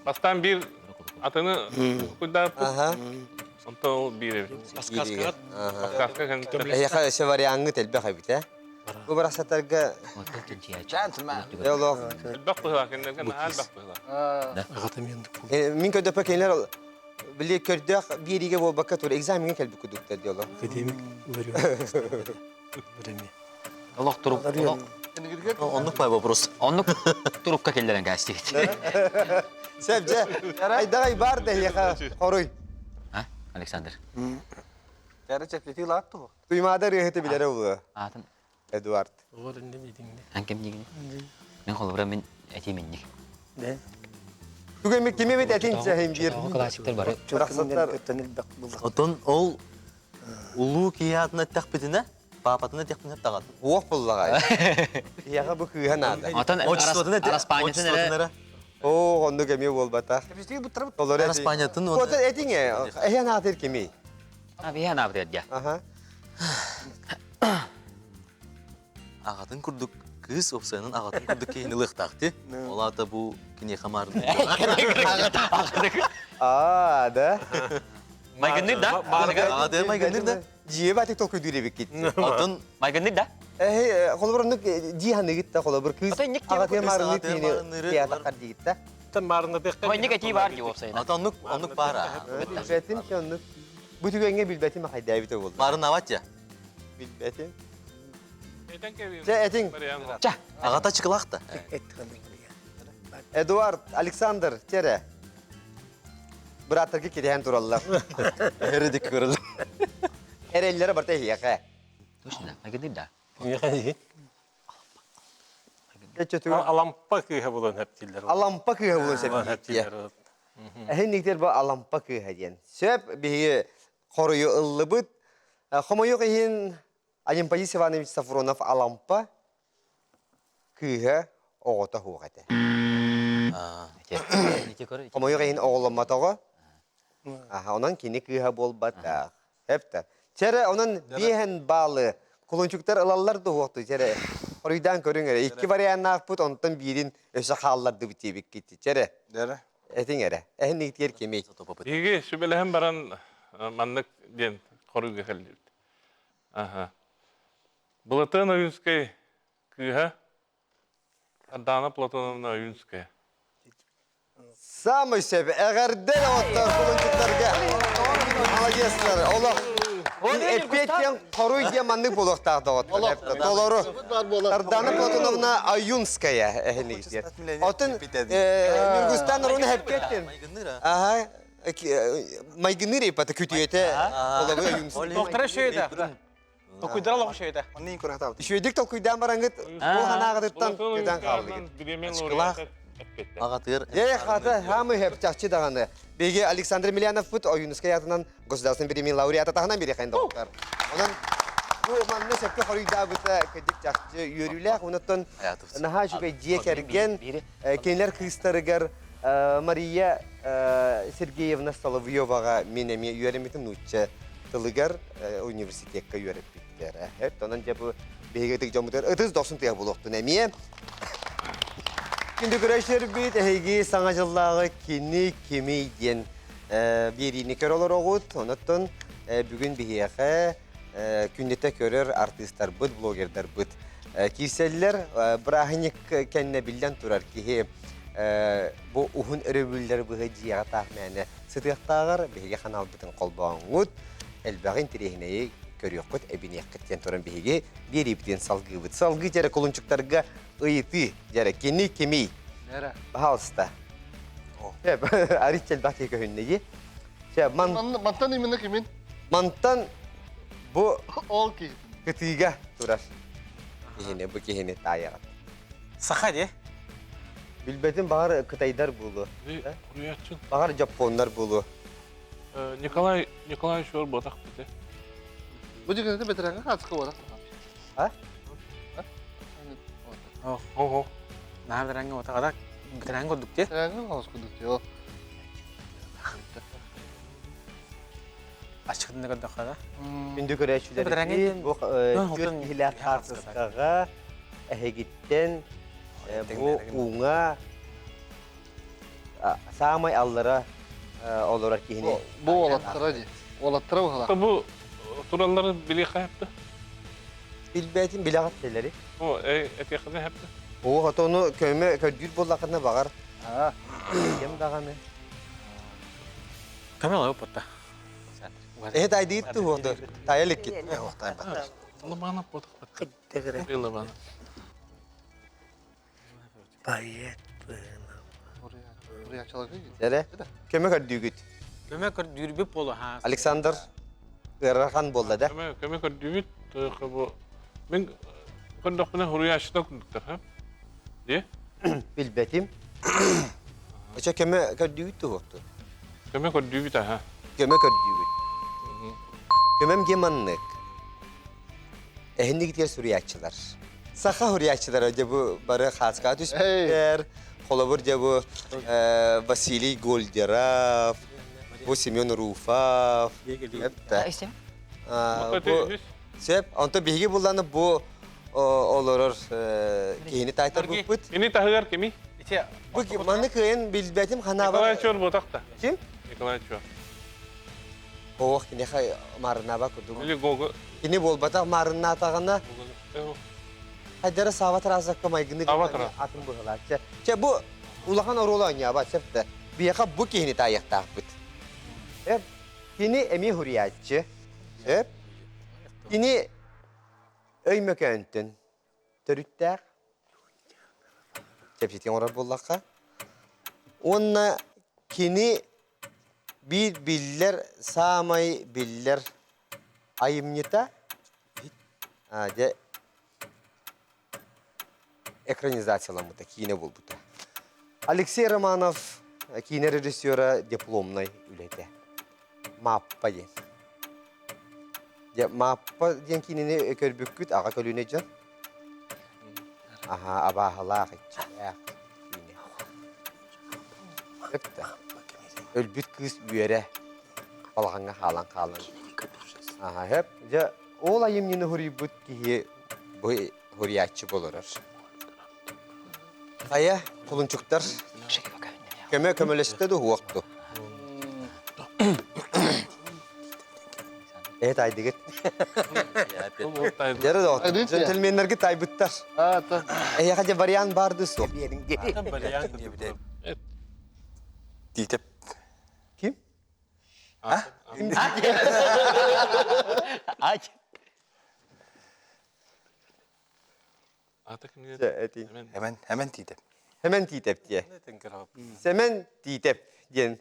Бастаан биир атыны куйдааппыт. Онтон ол биир эбит. Подсказкаҕа. Подсказка кэнниттэн. Эһиэхэ өссө вариаҥҥыт элбэх эбит ээ. Бу барахсаттарга олох Элбэх быһыылаах кинилэргэ наһаа элбэх быһыылаах. Мин көрдөппө кинилэр били көрдөөх биэриигэ буолбакка тур экзамеҥҥа кэлбит курдуктар дии олох. Академик время. Олох турук Оннук пай вопрос. Оннук турукка киллэрэн кээстигит. Сөп дьэ. Айдаҕай бар да эһиэхэ хоруй. А, Александр. Кәрі чэпчэтии лаат туһу. Туймаада ырыаһыты билэрэ улуу. Аатын Эдуард. Ан ким дигини? Мен холобура мин этиим инник. Тугу кими бит этин сәһин бир. Классиктар бары. Рахсаттар. Отон ол улуу киһи аатына эттэхпитинэ, паапатына этиэхпитинэ таҕат. Уох буллаҕай. Киһиэхэ бу кыыһа наада. Отон араспаанньатын эрэ. Оо, оннук эмиэ буолбатах. Олор Араспаанньатын Отон этиҥ ээ, эһэн аатыр кимий? А, биһэн аабыт дьэ. Аха. Аҕатын курдук кыыс уопсайынан аҕатын курдук киһини ылыахтаах дии. Ол аата бу киниэхэ маарынныыр. Аа, да? Майгынныыр да? Аҕатыгар майгынныыр да? Дьиэ баатык толкуйдуур эбиккит. Атын Майгынныыр да? Эһи, холобур оннук дии ханыгыт да холобур кыыс аҕатыгар маарынныыр киһини театрга диигит да. Оннук этии баар дии уопсайынан. Ата оннук оннук баар аа. Билбэтим ki оннук. Бу түгэҥҥэ билбэтим ахайдаабыта буолла. Маарыннаабат я. Билбэтим. Этэн кэбиһин. Чэ, этиҥ. Чэ. Аҕата чыкылаах да. Эдуард, Александр, чэрэ. Бырааттарга кириһэн тураллар. Эрэдик көрөлөр. Эрэллэрэ барта эһиэхэ. Точно, майгынныыр да? Алампа кыыһа булан хэптииллэр. Алампа кыыһа булан сөп. Эһин бу Алампа кыыһа диэн. Сөп биһиги хоруйу ыллыбыт. Хомойуох иһин Анемподист Иванович Сафронов Алампа. Кыыһа оҕото суох этэ. Хомойуох иһин оҕоломмотоҕо. Аха, онон кини кыыһа буолбатах. Эптэ. Чэрэ, онон биэһэн баалы кулунчуктар ылаллар дуһуохту чэрэ. Хоруйдаан көрүҥ эрэ. Икки варианнаахпыт, онтон биирин өссө хааллардыбыт диэбиккит. Чэрэ. Этиҥ эрэ. Эһин игитигэр кимий? Биһиги сүбэлэһэн баран маннык диэн хоруйга кэллибит. Аха. Былатыан Ойуунскай кыыһа Сардаана Платоновна Ойуунская. Самый сөп. Эҕэрдэ оттор кулунчуктарга. Молодецтар. Олох. Эппиэт диэн хоруй диэн маннык буолуохтаах доҕоттор. Толору. Сардаана Платоновна Ойуунская эһинигитигэр. Отун Ньургустан Руна эппиэттин. Аха. Майгынныыр иппата күтүөтэ. Олобу Ойуунская. Доктора шөйдө. Толкуйдара олох шөйдө. Онны көрө Үчүгэйдик толкуйдаан бараҥҥыт ол ханаағытыттан көтөн хааллыгыт. Ачкылаах аҕатыгар Дьэ, хата, хаамы хөп чахчы даҕаны. Биһиги Александр Емельяновпыт Ойуунускай аатынан государственный премия лауреата таһынан бириэхэйин доҕоттор. Онон бу манна сөпкө хоруйдаабыта кырдьык чахчы үөрүүлээх. Онуттан наһаа үчүгэй дьиэ кэргэн кинилэр кыыстарыгар Мария Сергеевна Соловьеваҕа мин эмиэ үөрэммитим нуучча тылыгар университекка үөрэппиттэр. Онон дьэ бу биһиги ытык дьоммутугар ытыс дохсун тыаһа буолуохтун эмиэ. Күндү көрөөччүлэрбит, эһиги Саҥа дьыллааҕы кини кимий диэн биэриини көрө олороҕут. Онон бүгүн биһиэхэ күннэтэ көрөр артыыстарбыт, блогердарбыт киирсэллэр. Бырааһынньык кэннэ биллэн турар киһи бу уһун өрөбүллэр быһа дьиэҕэ таах мээнэ сытыахтааҕар биһиги ханаалбытын холбооҥҥут, элбэҕи интэриэһинэйи көрүөххүт, эбиниэххит диэн туран биһиги биэриибитин салгыыбыт. Салгыы дьэрэ кулунчуктарга ыйытыы дьэрэ кини кимий? Пожалуйста. Арыт элбэх киһи көһүннэ дии. Ман... Мантан именно кимин? Мантан бу Ол киһи. кытыыга турар киһини, бу киһини таайаҕыт. Саха дии. Билбэтим баҕар кытайдар буолуо. Баҕар дьоппуоннар буолуо. Николай Николаевич ор ботах бите. Бу дьиҥинэ бэтэрэҥҥэ хаачыка буолар. А? Ого. Наһаа бэтэрэҥҥэ ботах бэтэрэҥ курдук дии. Бэтэрэҥҥэ хаос курдук дии. Аччыктын да көрдөххө да. Күндү көрөөччүлэрбит бу түөрт киһилээх хаартыскаҕа эһигиттэн бу ууҥа саамай аллара олорор киһини Бу уолаттара дии. Уолаттара быһалаах. Бу туралларын билиэххэ хэппэ. Билбэтим билэҕит телери. О, этиэххэ хэппэ. Оо, отону көмө көрдүүр буоллахына баҕар. Кем даҕаны. Көмө олоҕу Эһэ тайдыыт туһуонду. Тайа иликкит. Лыбана Лыбана. Поэт Эрэ көмө көрдүүгүт. Көмө көрдүүрбүт буолу ха. Александр ыарахан буолла да. Көмө көмө көрдүүбүт. Бу мен көрдөхпүнэ хуруйааччыта курдуктар ха. Дии? Билбэтим. Очо көмө көрдүүгүт туһуохту. Көмө көрдүүбүт аха. Көмө көрдүүгүт. Көмөм диэн маннык. Эһиннигитигэр суруйааччылар. Саха суруйааччылара дьэ бу бары хааскаҕа түспүттэр. Холобур дьэ бу Василий Гольдеров, бу Семен Руфов. Бу сөп. Онто биһиги булланы бу олорор киһини таайтарбыппыт. Кини таһыгар кими? Бу маннык кыайан билбэтим ханаабар. Николай Чор ботах да. Ким? Николай Чор. Ох, киниэхэ маарыннаабат курдук. Или Гога. Кини буолбатах маарыннаатаҕына Хайдара Сава Тарасовка майгыны атын быһылааччы. Чэ, бу улахан оруолу оонньообот сөп да. Биһиэхэ бу киһини таайыахтаахпыт. Эп, кини эмиэ хуруйааччы. Эп, кини Өймөкөөнтөн төрүттээх чэпчэтии оҥорор буоллахха. Уонна кини биир биллэр, саамай биллэр айымньыта дьэ экранизацияламмыта, киинэ буолбута. Алексей Романов киинэ режиссера дипломнай үлэтэ. Мааппа диэн. Дьэ, Мааппа диэн киинэни көрбүккүт аҕа көлүөнэ дьон. Аха, абааһылаах, иччилээх киинэ. Сөп да. Өлбүт кыыс үөрэ балаҕаҥҥа хаалан хаалан. Аха, сөп. Дьэ, ол айымньыны суруйбут киһи бу суруйааччы болорор. Хайа, кулунчуктар көмө көмөлөстө ду уохту? Э тайдыгыт. Дьэрэ доҕоттор, джентльменнэргит тайбыттар. Эһиэхэ дьэ вариант баар дуу суох? Вариант диэбитэ. Тиитэп. Ким? Ай. Ата кимҥэ? Хэмэн, Хэмэн Тиитэп. Хэмэн Тиитэп диэ. Сэмэн Тиитэп диэн.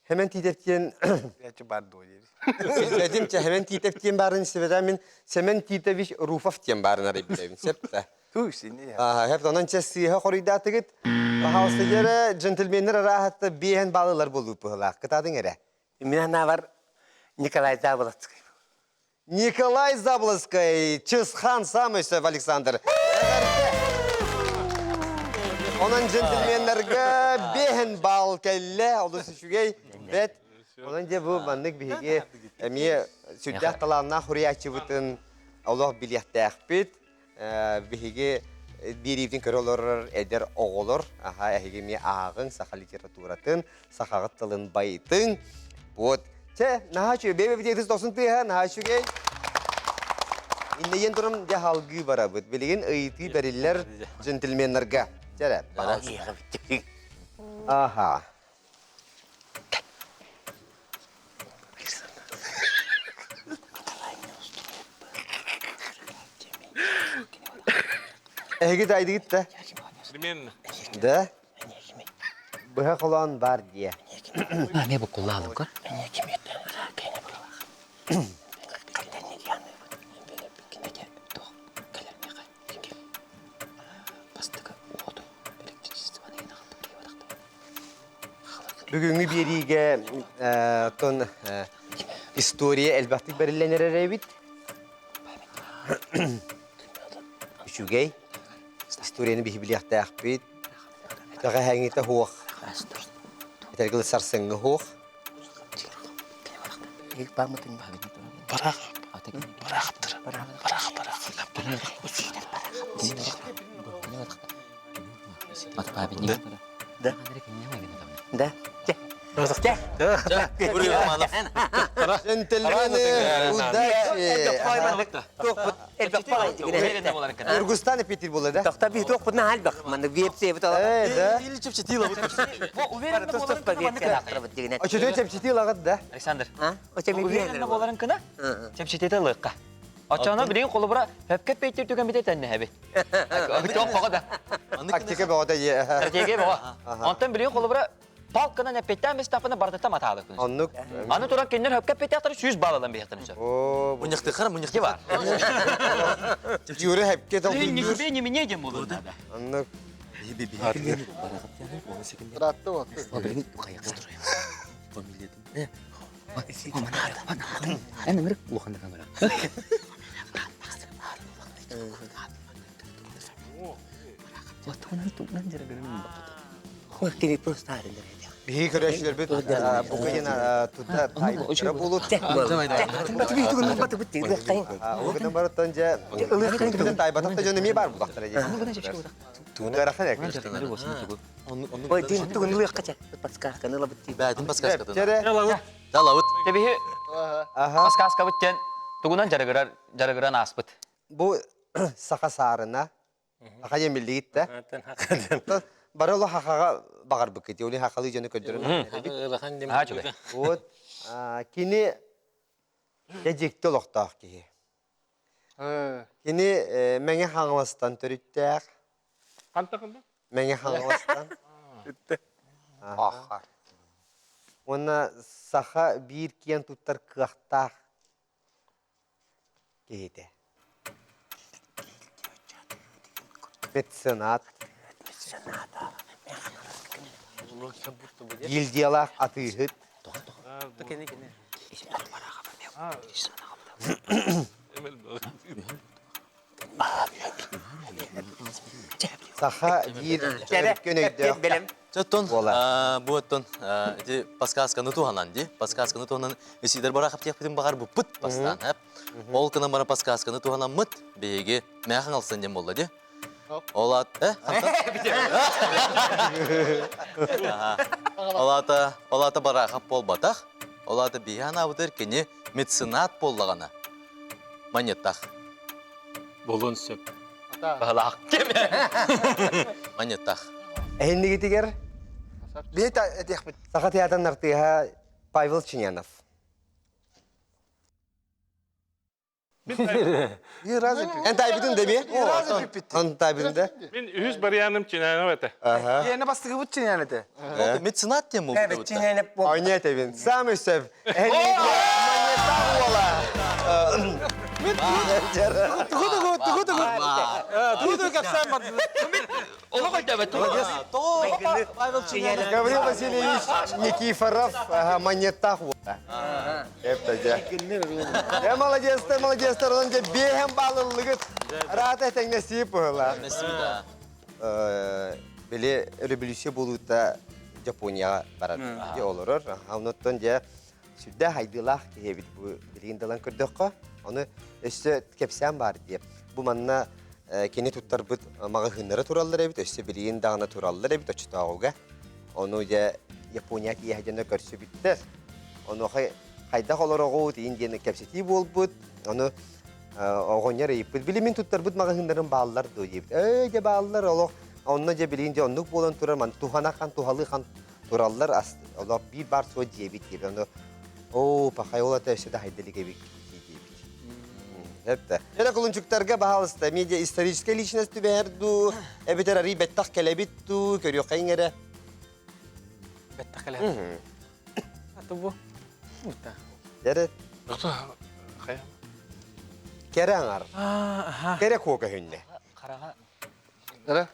Хэмэн Тиитэп диэн Ячы бар дуо диир. Этим чэ Хэмэн Тиитэп диэн баарын истибэтэ мин Сэмэн Тиитович Руфов диэн баарын арай билэбин. Сөп да. Туу сини. Аха, хэп онон чэ сыыһа хоруйдаатыгыт. Пожалуйста, дьэрэ джентльменнэр арааһатта биэһэн баалылар буолуут быһылаах. Кытаатыҥ эрэ. Мин анаабар Николай Заболоцкий. Николай Заболоцкай, Чысхан Самысов Александр. Эҕэрдэ! Онон джентльменнэргэ бэһин балл кэллэ, олус үчүгэй, бэт. Онон дьэ бу маннык биһиги эмиэ сүрдээх талааннаах суруйааччыбытын олох билиэхтээхпит. Биһиги биэриибитин көрө олорор эдэр оҕолор, аха, эһиги эмиэ ааҕыҥ саха литературатын, сахаҕыт тылын байытыҥ. Вот. Чэ, наһаа үчүгэй. Бэйэ-бэйэбитигэр тохсун тыаһа, наһаа үчүгэй. Иннэйэн туран дьэ халгыы барабыт. Билигин ыйытыы бэриллэр джентльменнарга. Чэ эрэ, Аха. Эһиги тайдыгыт да? Мен. Да? Быһа холоон бар дие. Ме буккуллаалым көр. Бүгүҥҥү биэриигэ оттон история элбэхтик бэриллэн эрэр эбит. Үчүгэй. Историяны биһи билиэхтээхпит. Тэҕэһээҥҥитэ суох. Этэргэ сарсыҥҥы суох. Барах. Барахаптыр. Барах, барах. Да. Да. Джентльмены, удачи! Нургустан эпитир була да? Тохта би туох бутна халбах. Манны вепсе бут ала. Э, да. Или чепчетила вот. Уверенно боларын Очутуй чепчетила гад да? Александр. А? Оча ми Уверенно боларын кына? Чепчетите лыкка. Очоно билигин холобура хөпкө пейтир түгэн бите тэннэһэбит. Тоқ боҕо да. Тактика боҕо да Стратегия боҕо. Онтон билигин холобура палканан эппеттään бестапына бардата матаалы күн. Оннук. Аны туран кинилер хөпкө пейтяхтары 100 балл алан бияқтан өсө. О, Муньяхтыхара, муньяхтыхара. Бар. Юры хөпкө Не тебе, не мне дем болу надо. Оннук. Ыраатта вот. Биһиги көрөөччүлэрбит букатын тута тайбыттара буолут. Угутан барыттан дьэ тайбатах да дьон эмиэ бар булахтара дии. Ыарахан Ой, дин тугун ылыахха подсказканы ылабыт дии. Бәдин подсказкатын. Чэрэ. Да лабыт. Тебиһи Аха. подсказкабыт диэн тугунан жарыгырар жарыгыран ааспыт. Бу саха саарына. Аха диэн биллигит да. Бары олох хахаҕа баҕарбыккыт. Ули хахалыы дьону көрдөрөн. Аа чугай. Вот кини дьэ дьикти олохтоох киһи. Кини Мэҥэ Хаҥаластан төрүттээх. Ханта ханна? Мэҥэ Хаҥаластан. Аха. Уонна саха биир киэн туттар кыахтаах киһитэ. Меценат. Гильдиялаах атыыһыт. Саха биир өркөн өйдөөх Бэлэм. Оттон бу оттон ити подсказканы туһанан ди подсказканы туһанан Исидор Барахов диэхпитин баҕар буппут бастаан ол гынан баран подсказканы туһанаммыт биһиги мээхэн алсан диэн буолла ди ол ат э ол аата ол аата Барахов буолбатах ол аата биһи анаабытыгар кини меценат буоллаҕына манньыттах Буолуон сөп. Баһылаах. Манньыттах. Эһиннигитигэр Биһи этиэхпит. Саха театрын артыыһа Павел Чинянов. Эн таайбытын да би? Он таайбытын да? Мин үһүс барыйааным Чинянов этэ. Иэнэ бастыгыбыт Чинян этэ. Меценат тем Эбит Чинянов Ойне этебин. Самый сөп. Эһиннигитигэр уола. Тугу тугу тугу тугу тугу тугу кэпсээн бардын. Олох өйдөбөт. Гаврил Васильевич Никифоров манньыттаах уола. Эптэ дьэ. Молодецтар, молодецтар, онон дьэ биэһэн баалыллыгыт. Раата тэҥнэсии быһыла. Били революция буолуута Японияҕа барар дьэ олорор. Онуттан дьэ сүрдээх айдыылаах киһи эбит бу билигин далан көрдөххө. Ону өссө кэпсээн баар диye. Бу манна кини туттарбыт маҕаһыыннара тураллар эбит, өссө билигин даҕаны тураллар эбит оччотооҕуга. Ону дьэ Япония тиийэ дьоно көрсүбүттэр. Онуоха хайдах олороҕут иин диэн кэпсэтии буолбут. Ону оҕонньор ыйыппыт. Били мин туттарбыт маҕаһыыннарым бааллар дуо диэбит. Ээ дьэ бааллар олох. Онно дьэ билигин дьэ оннук буолан турар, ман тухана хан туһалыы хан тураллар олох биир баар суо диэбит диэбит. Ону оо пахай ол ата өссө да хайдалик эбит диэбит. Эппэ. Эра кулунчуктарга баһаалыста медиа историческая личность түбэһэр дуу, эбэтэр арый бэттэх кэлэбит дуу, көрүөххэ иҥэрэ. Бэттэх кэлэбит. Аты бу. Ута. Дәрэ. Кэрэ аҥар. Кэрэ куо көһүннэ. Хараҕа. Дәрэ.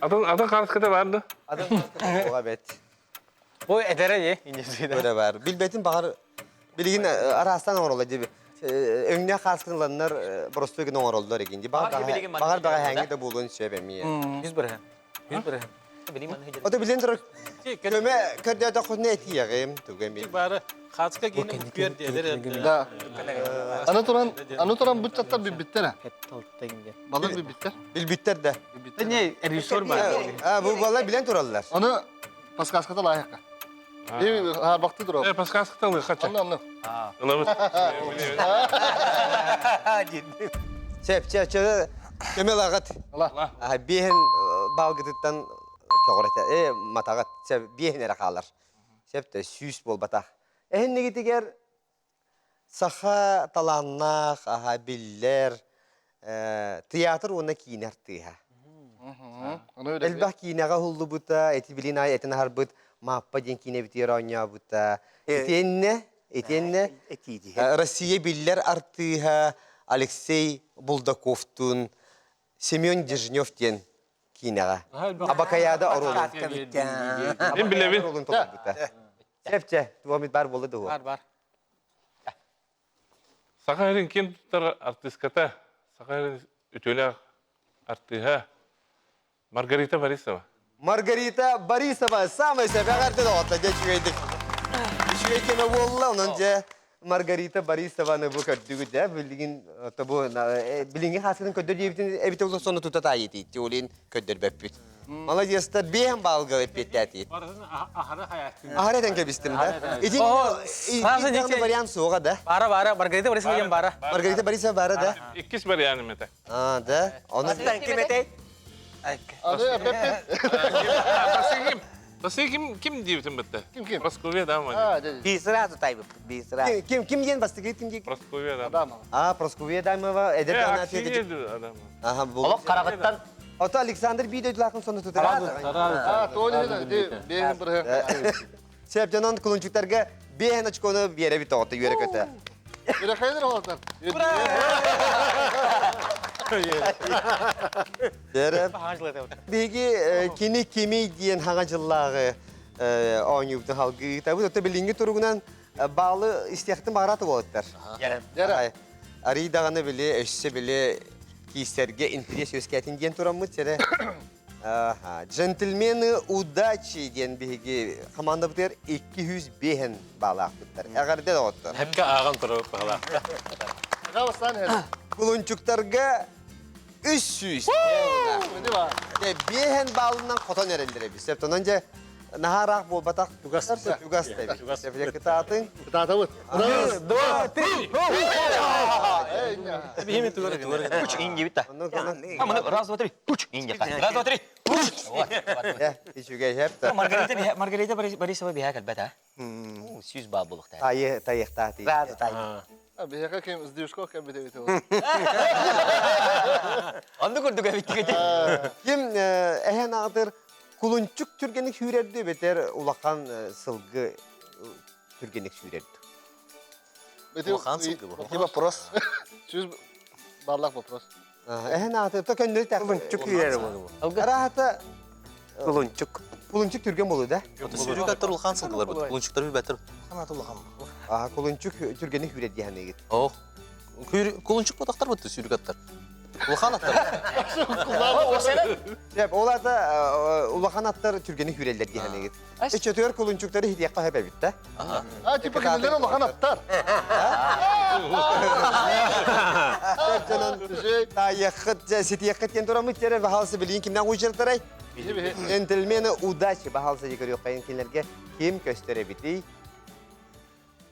Атын атын хааската бар да? Атын хааската буга бет. Бу эдэрэ е иннесиде. Бу бар. Билбетин багар билигин араастан оҥороллор диби. Өҥнөөх хааскын ыланнар боростуой гына оҥороллор эгин. Багар багар бага хәңги да буолуон сөп эмиэ. 100 бырыһан. 100 бырыһан. Ото билен турар көмө көрдөтөххүнэ этиэҕим тугу эмиэ. Бары хааска киини үппүөр диэлэр. Да. Аны туран, аны туран быччаттар билбиттэр. Балар билбиттэр. Билбиттэр да. Не, режиссер бар. А, бу балар билен тураллар. Аны подсказката лайыққа. И харбакты турар. Э, подсказката лыхача. Анны, анны. Ылабыт. Чеп, чеп, чеп. Көмөл ағат. Ала. Биһин балгытыттан көҕүрэтэ. Э, матаҕат. Сеп, биһин эрэ хаалар. Сеп те сүүс буолбатах. Эһиннигитигэр саха талааннаах, аха биллэр, театр уонна киинэ артыыһа. Элбэх киинэҕэ уһуллубута, эти билин аайы этин аһарбыт Мааппа диэн киинэбитигэр оонньообута. Итиэннэ, итиэннэ Россия биллэр артыыһа Алексей Булдаковтуун Семен Дежнев диэн киинэҕэ Абакаяда оруолун Мин билэбин. оруолун толорбута. Чэпчэ, туомит бар буолла дуо? Бар бар. Саха сирин ким туттар артыыската, Саха сирин үтүөлээх артыыһа Маргарита Борисова. Маргарита Борисова самай сэбэҕэрдэ доҕотто дьэ үчүгэйдик. Үчүгэй кэмэ буолла, онон дьэ Маргарита Борисованы бу көрдүгүт дэ билигин тобу билиҥҥи хааскытын көрдөр диэбитин эбитэ улас сону тута таайытыйт олин көрдөрбөппүт. Молодецтар биэһэн баалга эппиэттээтиит. Барытын аһары хаyaаттын. Аһары этэн кэбистим да. Итин итин вариант суоҕа да. Бара бара Маргарита Борисова диэн бара. Маргарита Борисова бара да. Иккис варианым это. А, да. Оны Ким этэй? Аны эппеппит. Басыгим. Басыгим ким диэбитим бытта? Ким ким? Прасковья Адамова. А, дядя. Би сразу тайбып, би сразу. Ким ким диэн бастыгы ким диэн? Прасковья Адамова. Адамова. А, Прасковья Адамова эдэр Э, даҕаны Аксинья Адамова. Аха, бу. Олох хараҕыттан Ото Александр би дойдулаахын сону тутар. А, тони де бэйэн бырыһы. Сеп дьонон кулунчуктарга биэһэн очкону биэрэбит тоҕотто үөрэ көтө. Үрәхәйдер олатар. Дәрі. Биһиги кини кимий диэн хаҥа дьыллааҕы оонньуубутун халгыы ыытабыт. Ото билиҥҥи туругунан Баалы истиэхтин баҕарата буолаттар. Дьэрэ. Арый даҕаны били өссө били киисэргэ интириэс үөскээтин диэн тураммыт сэрэ. Джентльмены удачи диэн биһиги хамаандабытыгар 205 баалаахпыттар. Эҕэрдэ доҕоттор. Хепке ааҕан турар баалаахтар. Кулунчуктарга 300. Биэһэн баалынан хотон эрэллэр эбит. Септонон дьэ наһаа ыраах буолбатах. Тугас тугас эбит. Кытаатыҥ. Кытаатабыт. Раз, два, три. Бихими тугар тугар. Пуч инди битта. Раз, два, три. Пуч инди. Раз, два, три. Пуч. Үчүгэй хепта. Маргарита Маргарита Борисова биһэ кэлбэт а. Сүүс баа булуктаа. Тайы тайыхтаа ти. Сразу тай. Биһиэхэ ким Сдюшков кэлбит эбит ол. Онну курдук эбиттигити. Ким эһэн аҕатыр кулунчук түргэнник сүүрэрди бетер улахан сылгы түргэнник сүүрэрди. Улахан сылгы бу. Ити вопрос. Сүүс бааллаах вопрос. Эһэн аҕатыр то көннөрү Кулунчук күүрэр буолу. Араата Кулунчук. Кулунчук түргэн болу да? Сүүрүк аттар улахан сылгылар бут. Кулунчуктар билбэттэр. Ханаат улахан. Аа, кулунчук түргэнник сүүрэр диэхэнигит. Ох. Кулунчук ботахтар бутты сүүрүк аттар. Улахан аттар. Жеп, ол ата улахан аттар түргэнник сүүрэллэр диэхэнигит. Эчөтүгэр кулунчуктары хитиэххэ хөп эбит да? А, типа кинилэр улахан аттар. Таайыаххыт, ситиэххит диэн тураммыт тиэрэ баһаалса билигин кимнээх уучартарай? Джентльмены удачи баһаалса дии көрүөххэйин кинилэргэ ким көстөр эбитий?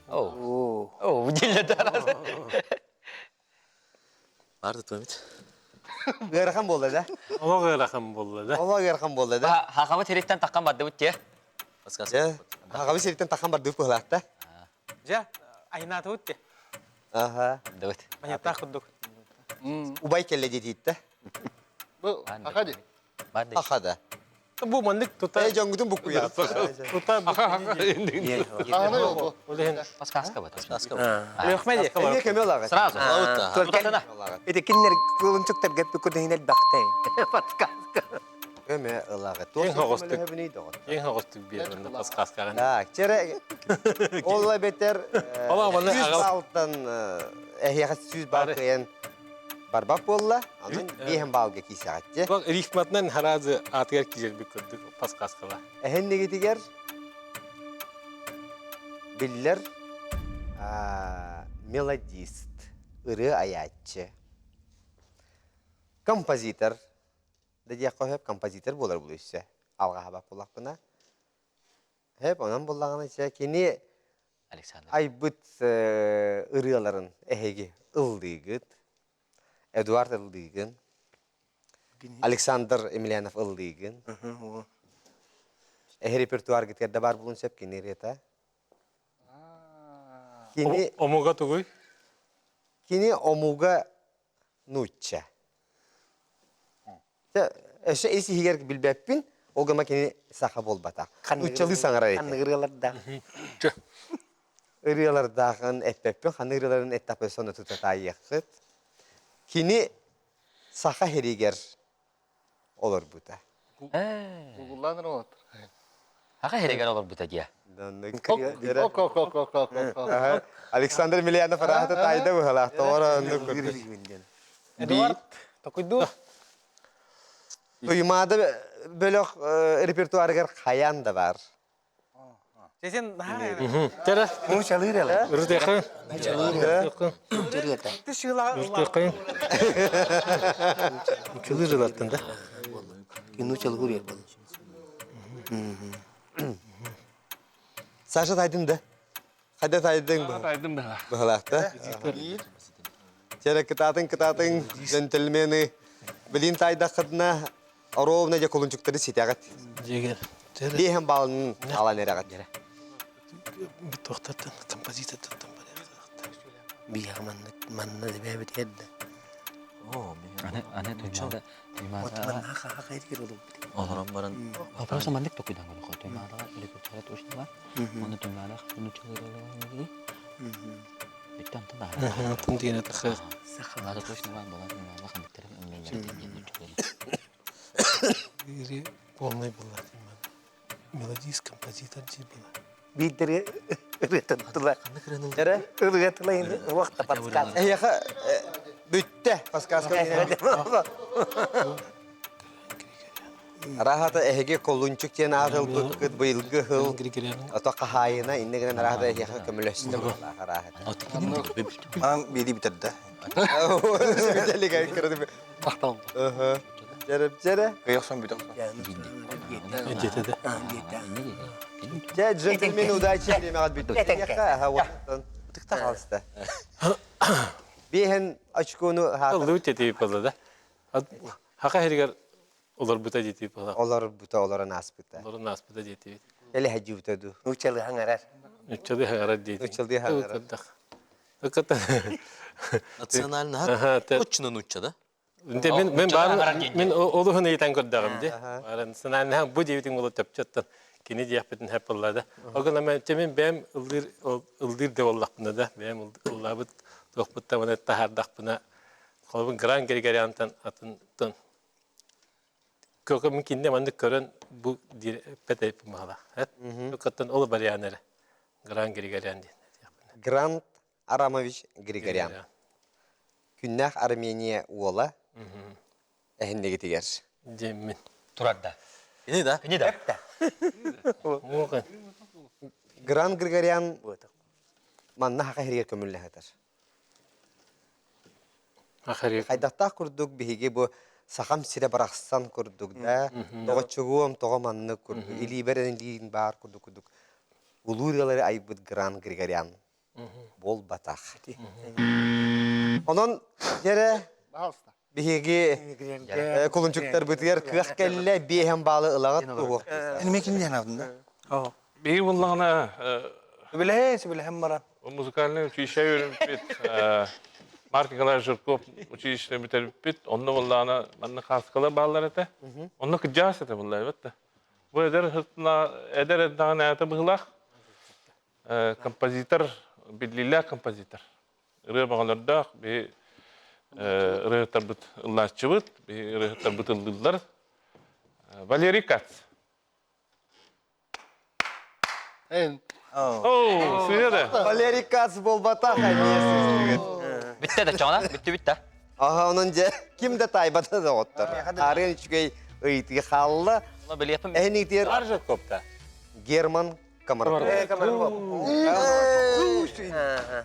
Оо, бу дьиллэр Барды туомит. Ыарахан буолла да? Олох ыарахан буолла да. Олох ыарахан буолла да. Хахабы сириттэн таххан бардыбыт те. Хахабы сириттэн таххан бардыбыт быһылаахта. Дьэ, айнаатыбыт те. Аха. Бардыбыт. Маньяттаах курдук. Убай кэллэ диэтиитте. Бу аха ди. Аха да. Бу маннык тута... Э, дьоҥгутун буккуйа. Тута... Аһаны ол бу. Подсказка бу. Подсказка бу. Лөхмә ди. Эмиэ көмө ылаҕыт. Сразу. Тутатына. Ити кинилэр кулунчуктарга күнүһүн элбэхтэй. Подсказка. Көмө ылаҕыт. Ең хоҕостук. Ең хоҕостук биэр онно подсказкаҕын. Так, чere ол эбэтэр сүүс баалтан эһиэхэ 100 баал кыайан барбат буолла. Онон биэһин баалга киисэҕитчи. Бу рифматынан харазы аатыгар киирэрбит курдук подсказкала. Эһиннигитигэр биллэр мелодист, ырыа айааччы, композитор, да диэххэ сөп, композитор буолар бұл өссө алҕаһабат буоллахпына. Хөп, онон буллаҕына чэ кини Александр. айбыт ырыаларын эһиги ыллыыгыт. Эдуард ыллыыгын. Александр Емельянов ыллыыгын. Эһи репертуаргытыгар да баар булун сөп кини ырыата. Кини Омуга тугуй? Кини омуга нуучча. Өссө ис иһигэр билбэппин, ол гына кини саха буолбатах. Нууччалыы саҥарар этэ. Ханнык ырыалардаах? Ырыалардаахын эппэппин, ханнык ырыаларын эттэхпинэ соно тута таайыаххыт. Кини саха сиригэр олорбута. Гугллаан эрэ олоттор. Саха сиригэр олорбута диэ. Александр Емельянов араата таайда быһалаах тоҕоро оннук курдук. Эдуард, токуйдуу. Туймаада бөлөх репертуарыгар хайаан да бар. Сен Тере. Муучалыыр эле. Ырытыахын. Ырыата. Ырытыахын. Учулыр ылаттын да. Кинучалыыр ел был. Саша тайдын да. Хайда тайдың бу. Тайдым да. Быһалаахта. Тере кытаатын кытаатын джентльмены билин тайдаххытына ровно же кулунчуктары ситәгәт. Жегер. Биһен балын алан эрәгәт. Тохтаттан композитордан Биһиэхэ маннык манна дебээбит эрдэ. Аны аны туймаада туймаада Манна хаха кайдыр олорбут. Олорон баран Просто маннык токуйдан көрөхө. Туймаадаҕа репертуара точно бар. Оны туймаада ханучалар Биттан тада. Тын деген тахы. Сахалада точно бар була туймаада ханныктар Полный была. Мелодист, композитор дии была. Биирдери Ырыатын тыла. Эрэ? Ырыа тыла уохта подсказка. Эһиэхэ бүттэ подсказка. Арааһата эһиги Колунчук диэн аат ылбыккыт быйылгы сыл ото хаһаайына иннэ гынан арааһата эһиэхэ көмөлөстө буоллаах арааһата. Аан биири бүтэрдэ. Дьэрэ Кыйахсан бүтэ. Дьэ, джентльмен удачи бириэмэҕит бүттэ. Тыкта хаалыста. Биэһэн очкону хаатар. Ыллыбыт тетип буолла да. Хака хиригер олорбута диэтибит буолла. Олорбута, олорон ааспыта. Олорон ааспыта диэтибит. Эле хадьыбыта ду. Нууччалыы хаҥарар. Нууччалыы хаҥарар диэтибит. Нууччалыы хаҥарар. Национальнаһа точно нуучча да? Мен мен баар мен олуһун ыйытан көрдөҕүм ди. Баар национальнаһа бу диэбитиҥ буолу төпчөттөн кини диэхпитин хэп буолла да. Ол гына мен мен бэйэм ыллыыр ыллыыр да буоллахпына да бэйэм ыллаабыт туохпуттан маны таһаардахпына холобун Гран Григорянтан атын Көкө кинне маннык көрөн бу диир эппет махала. Көкөттөн ол барыан эрэ. Гран Григорян диэн. Грант Арамович Григорян. Күннээх Армения уола эһиннигитигэр. Диэммин. Турарда. Ини да? Ини да. Гран Григорян манна хака хиригер көмүллэһэтэр. Хайдахтаах курдук биһиги бу сахам сирэ барахсан курдук да, тоҕоччугуом тоҕо маннык курдук, илиибэр илиин баар курдук курдук улуу ырыалары айбыт Гран Григорян буолбатах. Онон дьэрэ биһиги кулунчуктарбытыгар кыах кэллэ, биэһэн баалы ылаҕыт туһуох. Эниме кимнээн алдын да? Биһиги буллаҕына Сөбүлэһэ, сөбүлэһэн баран. Музыкальный училище үөрэммит Марк Николаевич Жирков училищены бүтэрбиппит. Онно буоллаҕына манна кааскалар бааллар этэ. Онно кыдьаас этэ буолла эбит да. Бу эдэр сытына эдэр эрдэҕинэ ата быһыылаах композитор, биллиилээх композитор. Ырыа бөҕөлөрдөөх биһи ырыаһыттарбыт ыллааччыбыт, биһи ырыаһыттарбыт ыллыыллар. Валерий Кац. Оо, сыыһа да. Валерий Кац буолбатах эмиэ сыыстыгыт. Бүттэ да чоҕуна, бүттү бүттэ. Аха, онон дьэ ким да таайбата доҕоттор. Аарыан үчүгэй ыйытыы хаалла. Эһиниитигэр Аржакопта. Герман Комарков.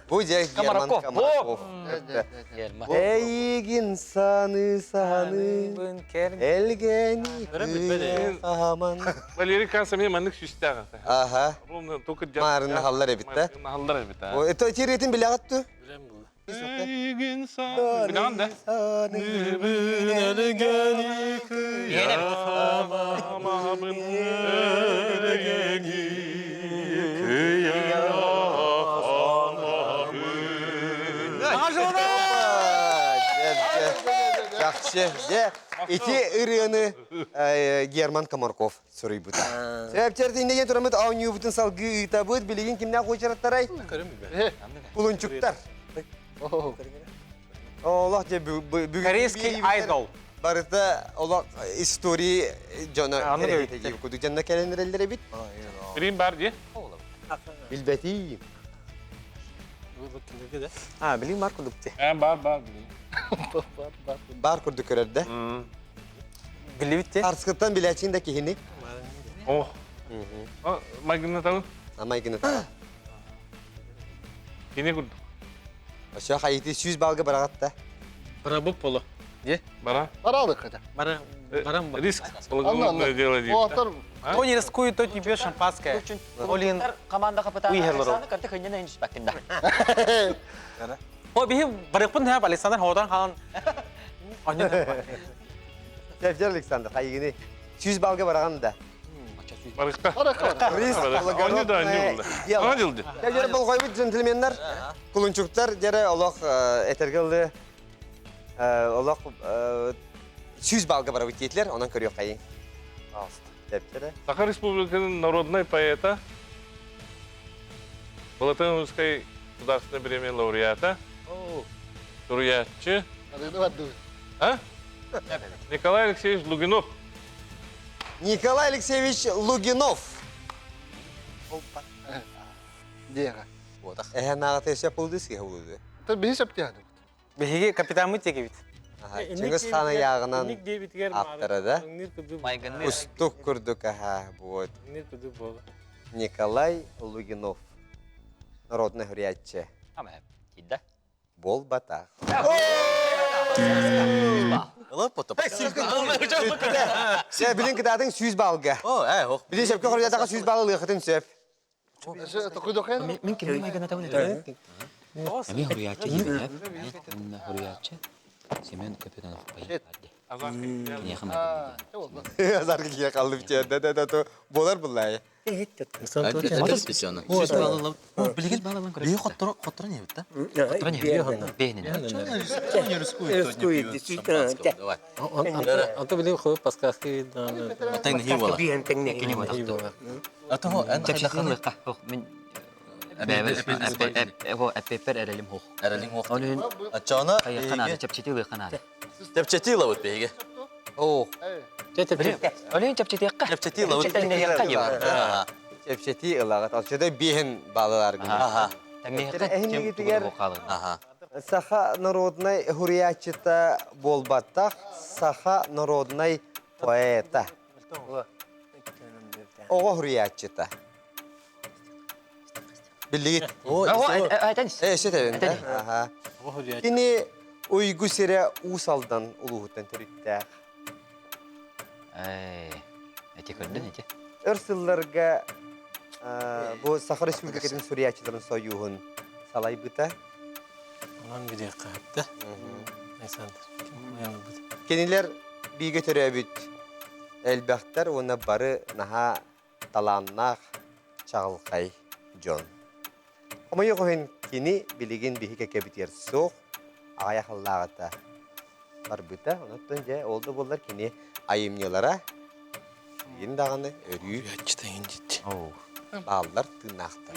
Бу дьэ Герман Комарков. Эйигин саны саны элгэни кыйахаман. Валерий Касс эмиэ маннык сүүстээх этэ. Аха. Ровно только Маарынна халлар эбит да. Халлар эбит а. Это тиретин билэҕит ту? Билэн булла. Эйигин саны Билэҕин да? Элгэни кыйахамабын элгэни Чахчы. Дьэ, ити ырыаны Герман Комарков суруйбута. Сөптөртүннеген турамыт оонньуубутун салгыы ыытабыт. Билигин кимнээх уочараттарай? Кулунчуктар. Олох дьэ бүгүн Корейский айдол. Барыта олох истории дьоно кудук дьонно кэлэн эрэллэр эбит. Билин бар дии. Билбэтиим. А, билин бар курдук ти. Э, бар бар билин. Бар курдук көрөр да. Билибит ти. Арскыттан билээчин да киһини. Ох. Майгыннатабын. Майгыннатабын. Кини курдук. Өссө хайыты 100 балга бараҕат да. Барабыт боло. Е? Бара. Баралык хотя. Бара барам. Риск. Благородное дело дейт. Кто не рискует, тот не пьет шампанское. Олин команда капитана Александр карты хыннена инспектинда. О, биһи барыппын хап Александр ходан хаан. Севдер Александр, хайыгыны. 100 балга бараган да. Барыкта. Риск благородное дело. Дьэ, болҕойбут джентльменнар, кулунчуктар, дьэрэ олох этэргэ олох 100 балга барабыт диэтилэр, онон көрүөххэйиҥ. Саха Республикатын народнай поэта, Балатыновскай государственной премия лауреата, суруйааччы. А? Николай Алексеевич Лугинов. Николай Алексеевич Лугинов. Диэҕэ. Эһэн аҕата сөп булду сыыһа булду. Та биһи сөп диэхэ. Биһиги капитаммыт диэкибит. Чыҥыс Хаан ыйааҕынан ааптара да. Устук курдук аха вот. Николай Лугинов. Народный хуряччы. Кидда. Буолбатах. Сэ билин кытаатыҥ 100 балга. Билин сөпкө хоруйдаатахха 100 балл ылыахытын сөп. Мин кимин майгынатабын этэ. Эми хуруйааччы диибин Онно хуруйааччы Семен Капитанов Киниэхэ майгынна Азарга киһи қалып да да да болар буллай. Билигин хотторо хотторо не бит да? Хотторо не бит. Давай. Анта билим хо подсказки Атаң не була. Кини була. Ата хо эн Чэпчэтин лыкка. Мин эппеппер эрэлим хох. Эрэлиң хох. Onun Ачана кайыкканады, чэпчети лыкканады. Чэпчети лабыт биһиги. О, Onun чэпчети якка. Чэпчети лабыт. Чэпчети якка еба. Чэпчети ылагат. Алчада биһин балалар гына. Аха. Саха народнай хуриячыта болбаттах, саха народнай поэта. Оҕо хуриячыта. Билигит. Э, шетебин да? Аха. Кини уйгу сире уус алдан улууһуттан төрүттээх. Эти көрдүн эти. Өр сылларга бу Саха Республикатын суруйааччыларын союһун салайбыта. Онон бириэххэ хатта. Александр. Кинилэр биигэ төрөөбүт элбэхтэр уонна бары наһаа талааннаах чаҕылхай дьон. Хомойуох иһин кини билигин биһи кэкэбитигэр суох, аҕыйах сыллааҕыта барбыта. Онон дьэ ол да буоллар кини айымньылара билигин даҕаны өрүү бааллар, тыыннаахтар.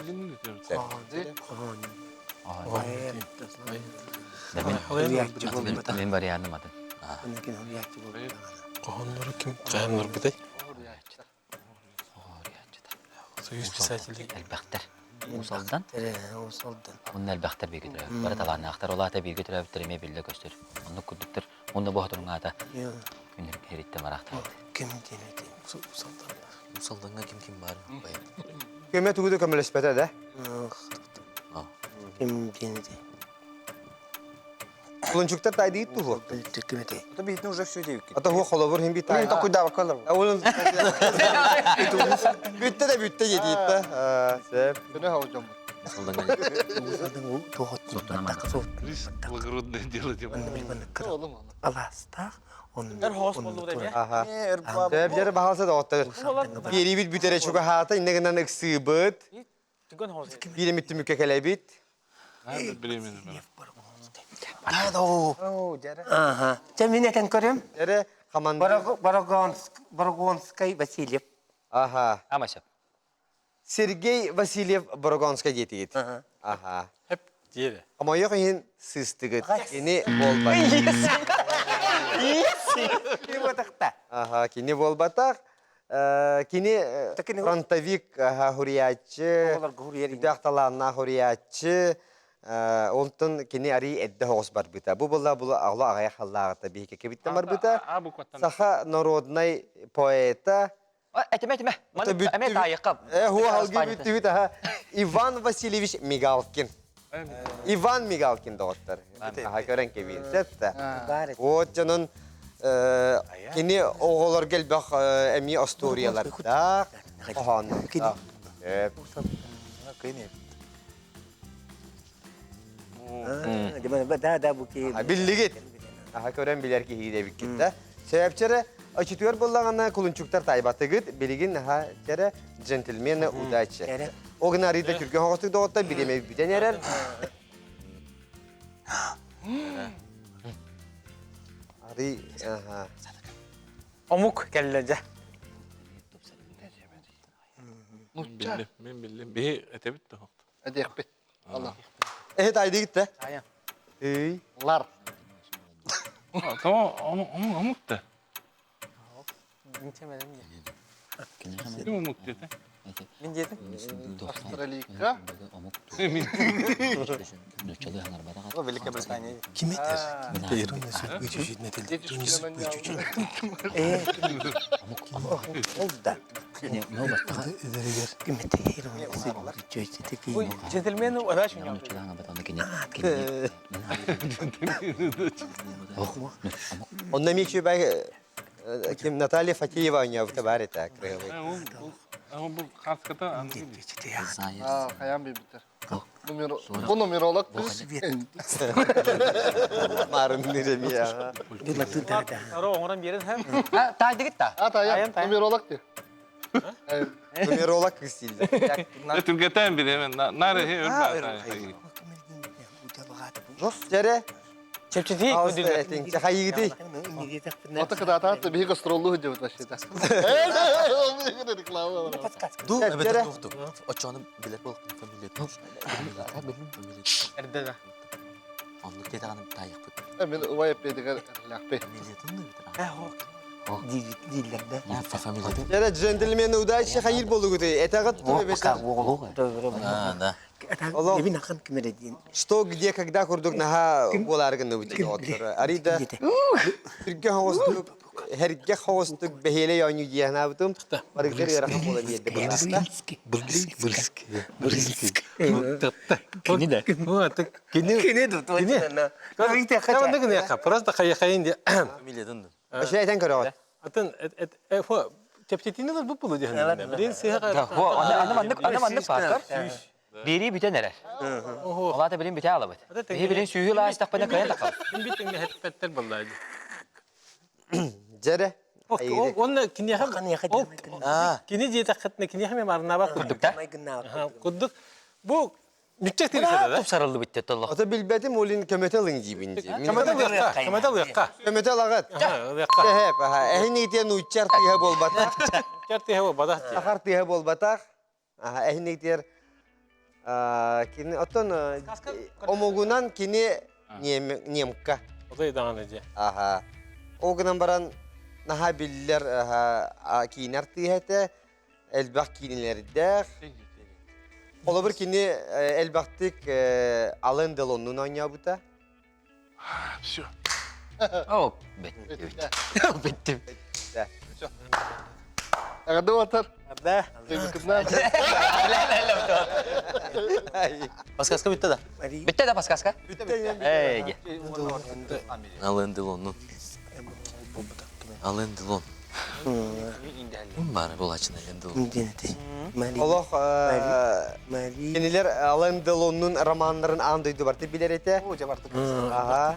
Мен барыяным атын. Хоһоннору ким хаһаннарбытай? Союз писателей. Элбэхтэр. Уус Алдан. Онно элбэхтэр бииргэ төрөөбүт. Бары талааннаахтар. Ол аата бииргэ төрөөбүттэр эмиэ биллэ көстөр. Оннук курдуктар. Онно бу хотуруҥ аата күн эриттэн бараахтаабыт. Ким диэн этин? Уус Алданга ким ким бар? Көмө тугу да көмөлөспөтө да. Ким диэн этин? Кулунчуктар тайдыйыт туһу. Ким эти? Это битне уже все девки. Ата ху холобур хим бит Мен такой дава колор. Onun бүттэ да бүттэ диэтиитта. Сөп. Күнэ хау дьоммут. Благородное дело деп. Oğlum oğlum. Аластаах, он Эр хоос болду да Аха. Сөп жер баһалса да оттар. Биэрибит бүтере чугаһаата иннегинен ыксыыбыт. Түгөн хоос. Бииремит түмүккэ кэлэбит. Беременна. Ага. Чэ мин этен көрөм. Эре команда. Борогонскай Васильев. Аха. Амасап. Сергей Васильев Борогонскай диэтигит. Аха. Хеп диэре. Хомойуох иһин сыыстыгыт. Кини буолбат. Аха, кини буолбатах. Кини фронтовик хурияччы, үрдээх талааннаах хурияччы, онтон кини арий эрдэ соҕус барбыта. Бу була була аҕла аҕайах халлааҕыта биһиги кэбиттэн барбыта. Саха народнай поэта. Этиме, этиме. Эме таайыкка. Хуа алгы бүттүбүт аха. Иван Васильевич Мигалкин. Иван Мигалкин доҕоттор. Аха көрөн кэбиин. Сетте. Вот дьонун кини оҕолорго элбэх эмиэ остуоруйалардаах, хоһооннордоох. Биллигит. Аха көрөн билэр киһи дэбиккит да. Себепчере очутугар буллаҕына кулунчуктар тайбатыгыт, билигин аха чэрэ джентльмены удачи. Ол гына арыйда түргэн хоҕостук доҕоттор бириэмэ бүтэн эрэр. Арый, аха. Омук кэллэ дьэ. Мен биллим, мен биллим. Биһи этэбит да. Эдиэхпит. Алла. Эһи тайдыгыт да. Ая. Үй. Лар. Tamam, омук омук да. Ким омук деді? Мин диэтим. Австралийка. Великобритания. Ким этер? Ол да. Джентльмен удачи. Онно эмиэ үчүгэй ким Наталья Фатеева оонньообута баар этэ кырыһылый. Бу хаската Хайаан билбиттэр. Бу нумеролог кыыс. Маарынныр эмиэ. Оҥорон биэрэн Таайдыгыт та. А таайан нумеролог ти. Нумеролог кыыс дииллэр. Түргэтэн билемен. Нары өлбә. Дьэрэ. Чэпчэтии күндүлэр. Хайыгытый? Ата кыдаатаат биһи гастроллуу сылдьабыт вообще-то. Реклама. Ду, эбэтэр туохту. Оччону билэр буолуохпун фамилиятын. Эрдэ да. Оннук диэтэҕинэ таайыахпыт. Мин убай эппиэтигэр лэхпи. Фамилиятын да эбэтэр. Дииллэр да. Фамилиятын. Дьэрэ, джентльмены удачи хайыр болугуты. Этэҕит ту эбэтэр. Да. Что, где, когда курдук наһаа буолаары гынныбыт доҕоттор. Арида түргэ хоҕустук, эргэ хоҕустук бэһиэлэй оонньуу дии санаабытым. Барыгытыгар ыарахан буолан биэрдэ быһаста. Кини да. Кини Кини да. Кини. Просто хайахайын ди. Фамилиятын да. Өсө этэн көрөҕүт. Атын чэпчэтиини ылар бу булу диһэн. Билин сыһа Аны маннык аны маннык паакар. Биэрии бүтэн эрэр. Олаата билин бүтэ алабыт. Биһи билин сүүһү лаастахпына кыайан тахал. Ким бит эҥнэһэппэттэр баллаады. Дьэрэ. Онно киниэхэ кини диэтэххитинэ киниэхэ мен арнаабат курдук да. Курдук. Бу нүччэ тирисэ да. Тупсарыллыбыт те толлох. Ото билбэтим олин көмөтө ылыҥ диибин дии. Көмөтө ылыахха. Көмөтө ылыахха. Көмөтө ылаҕыт. Ылыахха. Тэһэп, аха. Эһин итиэн нууччар тыаһа буолбатах. Нууччар тыаһа буолбатах. Сахар тыаһа буолбатах. Аха, эһин итиэр кини оттон омугунан кини немка. Отой даҕаны дьэ. Аха. Ол гынан баран наһаа биллэр киинэр тыаһа этэ, элбэх киинэлэрдээх. Холобур кини элбэхтик Ален Делоннун оонньообута. Все. О, беттим. Беттим. Все. Эҕэрдэ уолаттар. Эрдэ. Подсказка бүтте да? Бүтте да подсказка? Эй, Ален Делонну. Ален Делон. Ким баар булааччына Ален Делон? Олох кинилэр Ален Делоннун романнарын аан дойду барты билэр этэ. Аха.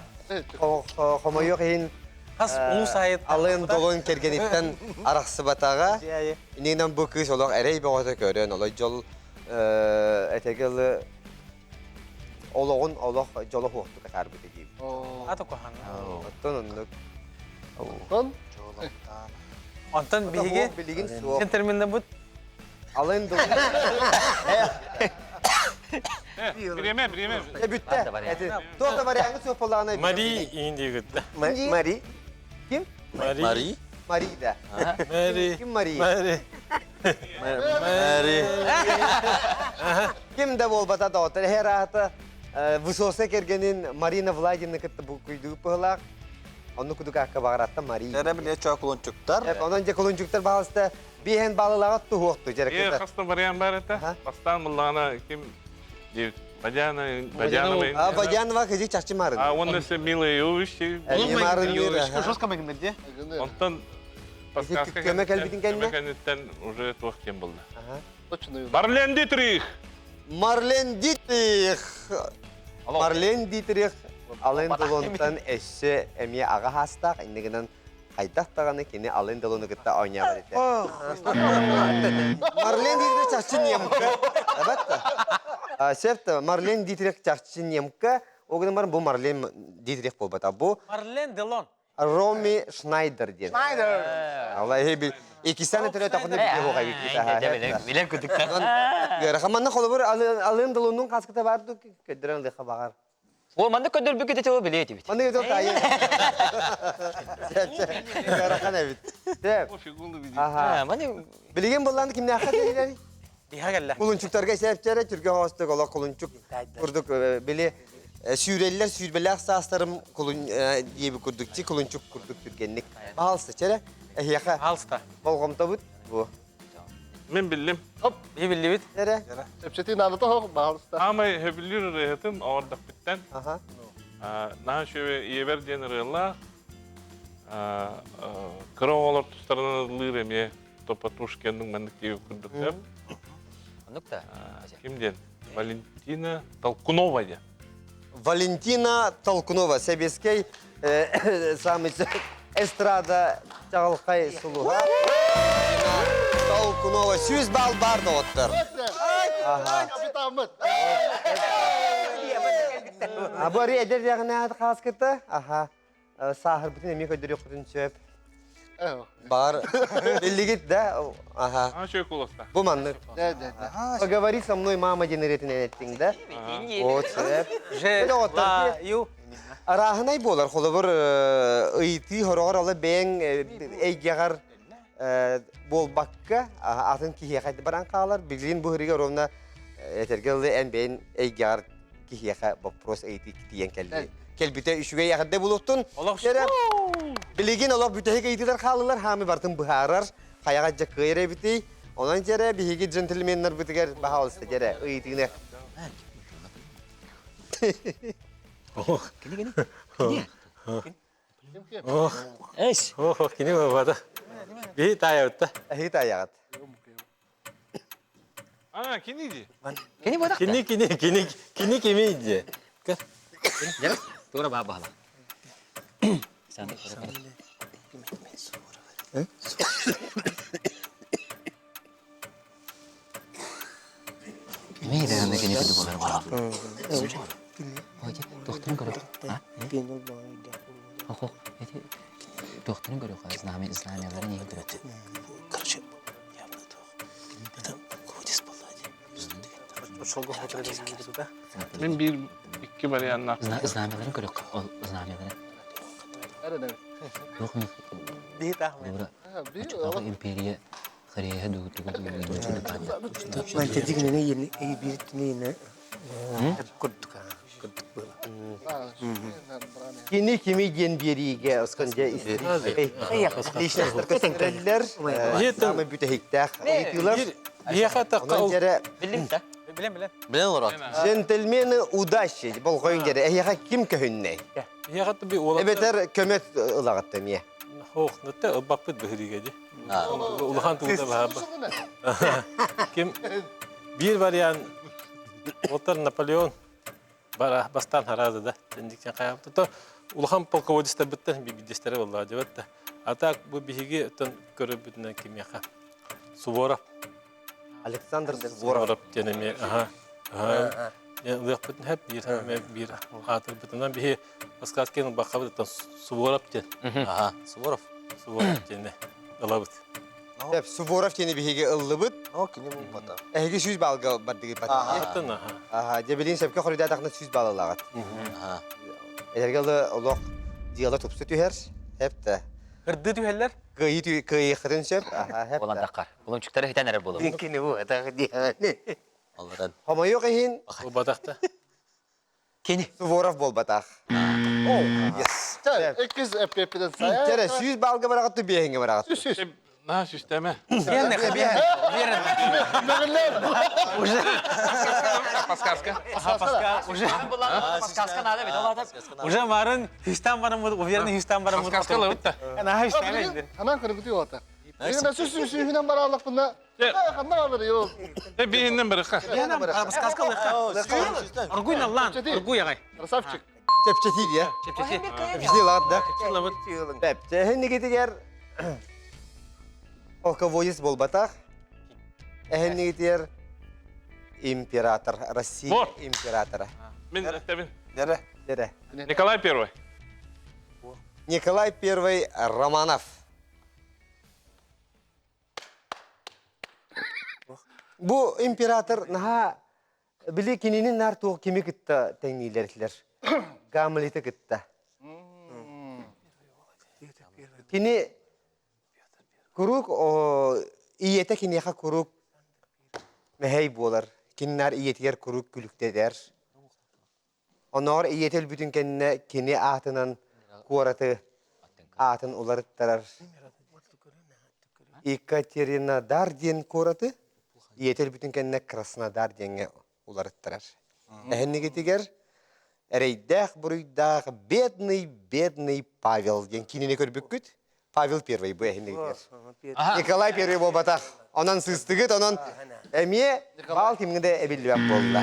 Хомойуох иһин Хас улуус аайы Ален Делон кэргэниттэн арахсыбатаҕа. Иннинэн бу кыыс олох эрэй бөҕөтө көрөн, олой дьол этэги ылы олоҕун олох дьоло хуохтук атаарбыта диибит. Ата куһаҕан. Оттон оннук. Онтон Онтон биһиги билигин суох. Джентльменнабыт Алын Делон. Бириэмэ, бириэмэ. Бүттэ. Туох да варианты суох буоллаҕына. Мари иин диэгитте. Мари. Ким? Мари. Мари да. Мари. Ким Мари? Мари. Мари. Ким да буолбата доҕоттор эһэр аата Высоцкай кэргэнин Марина Владимировна кытта буккуйдуу быһылаах. Онну кудук аакка баҕаратта Мария. Эрэ биле чокулунчуктар. Онон дьэ кулунчуктар баҕалыста биэһэн баалылааҕа туһуохту дьэ хаста вариант бар этэ. Бастаан буллаҕына ким Бадьана Бадьанова. А Бадьанова кыжы чахчы марын. А он өссө Милый Йович. Марын Жестко мэгиннер Онтон подсказка көмө кэлбитин кэннэ. Көмө кэнниттэн уже туох кем булды. Точно. Марлен Дитрих. Марлен Дитрих. Марлен Дитрих Ален Делонтан өссө эмиэ аҕа хаастаах иннигинэн хайдах даҕаны кини Ален Делону кытта оонньообот этэ. Марлен Дитрих чахчы немка. Эбэтте. Сөп Марлен Дитрих чахчы немка. Ол гынан баран бу Марлен Дитрих буолбата. Бу Марлен Делон. Роми Шнайдер диэн. Шнайдер! Аллах би иккистээн өтөрө тахыны биле хоҕай Билем күтүктэн. Ыарахан холобур Алын Делоннун хаскыта бар ду көддөрөн лыха багар. О, маннык көдөрбүккэ де чого биле этибит. Маннык өтө тайы. Ыарахан эбит. Деп. Аха. Маны Билеген болланды кимнәхә диләр? Биһа кэллэ. Кулунчуктарга сээпчэрэ түргэн оҕостук олох кулунчук курдук били сүүрэллэр сүүрбэлээх саастарым кулун диэби курдук чи кулунчук курдук түргэнник. Баһалста чэрэ эһиэхэ. Баһалста. Болҕомтобут бу. Мин биллим. Хоп. Биһи биллибит. Эрэ. Чэпчэтии наадата хоох, баһалыста. Аамай хөбүлүүр ырыаһытым оҕордохпүттэн. Аха. Наһаа үчүгэй ийэбэр диэн ырыалаах. Кыра оҕолор тустарынан ыллыыр эмиэ Топотушкиннык маннык диэби курдук сөп. Оннук да. Ким диэн? Валентина Толкунова диэн. Валентина Толкунова, сэбиэскэй самый эстрада чаҕылхай сулуһа. Толкунова 100 балл бар доҕоттор. Капитаммыт. Абы эдэр ягына хааскыта. Аха. Сааһырбытын эмиэ көрдөрүөхпүтүн сөп. Бар. Биллигит да? Аха. А, чөй куласта. Бу маннык. Да, да, да. Поговори со мной, мама диэн ырыатын эттиҥ да? Вот, сөп. Же, ла, ю. Арааһынай буолар, холобур, ыйытыы хороҕор ала бэйэҥ эйгэҕэр буолбакка, атын киһиэхэ баран хаалар. Билигин бу ырыга ровно этэргэ дылы эн бэйэҥ эйгэҕэр киһиэхэ вопрос ыйытыы тиийэн кэлли. Кэлбитэ үчүгэй эҕэрдэ булуохтун. Олох Билигин олох бүтэһик ыйытыылар хааллылар, хаамы бартын быһаарар, хайаҕа дьэ кыайар эбитий. Онон дьэрэ биһиги джентльменнарбытыгар баһаалыста дьэрэ ыйытыыны. Ох. Кини кини. Кини. Ох. Эс. Ох, кини бабада. Биһи таайабытта. Эһиги таайаҕыт. А, кини ди. Кини буолах. Кини кини кини кини кими ди. Дьэ, тура баа баһала. Эмиэ да кини кини буолар буолар. Ой, тохтон көрө. Ох, эти тохтон көрө знамя знамялары не көрөт. Короче, явно Это кодис Мин биир икки варианнаах. Знамяларын көрө. Ол знамялары. Yok mu? Оччотооҕу империя хорея дуу тугу Кини кими диэн биэриигэ оскон дьэ личностар көстөрөллөр самый бүтэһиктээх ыйытыылар. Онон дьэрэ Биллим да? Билем, билем. Билен олорот. Джентльмены удачи болҕойун дьэрэ эһиэхэ ким көһүннэй? Эбэтэр көмөт ылаҕыт эмиэ. Ох, нытта ылбаппыт быһырыга ди. Улахан тууда баһаба. Ким биир вариант Отар Наполеон бара бастан харазы да. Тендиктен хайапты. То улахан полководецтар биттен бибидестере болла дебет да. А так бу биһиги оттон көрөбүтүнэн кимиэхэ Суворов. Александр Суворов. Суворов диэн эмиэ аха. Аха. Ылыахпытын хэп биир биир аатырбытынан биһи подсказканы баккабыт Суворов диэн. Аха, Суворов. Суворов диэни ылабыт. Сөп, Суворов диэни биһиги ыллыбыт. О, кини булбата. Эһиги 100 баллга бардыгыт Аттан аха. Аха, дьэ билин сөпкө хоруйдаатахна 100 балл ылаҕыт. Аха. Эдэргэ ылы олох дьыала тупса түһэр. Хэп да. Кырды түһэллэр. Кыайыы кыайыаххытын сөп. Аха, хэп Болан да. таххар. Улунчуктары хитэн эрэр буолуо. Кини бу атах диэҕэ. Алларан. Хомойуох иһин Булбатахта. Кини. Суворов буолбатах. О, Yes. Чэ, иккис эппиэппитин сайа. Чэрэ, 100 баллга бараҕыт биэһиҥҥэ бараҕыт. Сүүс. На, система. Биэрнэ, биэрнэ. Уже. Подсказка. Уже. Подсказка надо бит. Ол Уже марын хистан барым уверенно хистан барым. Подсказка лыбытта. На хистан. Анан көрүгүтү ота. Билигин сүс сүүһүнэн барааллахпына. Ханна алыр йоо. Э, биһиннен барыха. Подсказка лыха. Аргуй наллан. Аргуй агай. Красавчик. Чэпчэтиир я. Чэпчэти. Чэпчэтии лаат да. Лабыт. Бэп, эһиннигитигэр полководец буолбатах. Эһиннигитигэр император, Россия Вот. императора. Мин эттебин. Дere. Дере. Николай Первый. Николай Первый Романов. Бу император наһаа били кинини нар туох кими кытта тэҥниилэрилэр. Гамлеты кытта. Кини куруук ийэтэ киниэхэ куруук Мэһэй буолар. Киннар ийэтигэр куруук күлүктэтэр. Оноор ийэтэ өлбүтүн кэннэ кини аатынан куораты аатын уларыттарар. Екатеринодар диэн куораты ийэтэ өлбүтүн кэннэ Краснодар диэҥҥэ уларыттарар. Эһэннигитигэр эрэйдээх буруйдаах бедный бедный Павел диэн киинэни көрбүккүт. Павел Первый бу эһиннигитигэр. Николай Первый буолбатах. Онон сыыстыгыт, онон эмиэ баал кимҥэ да эбиллибэт буолла.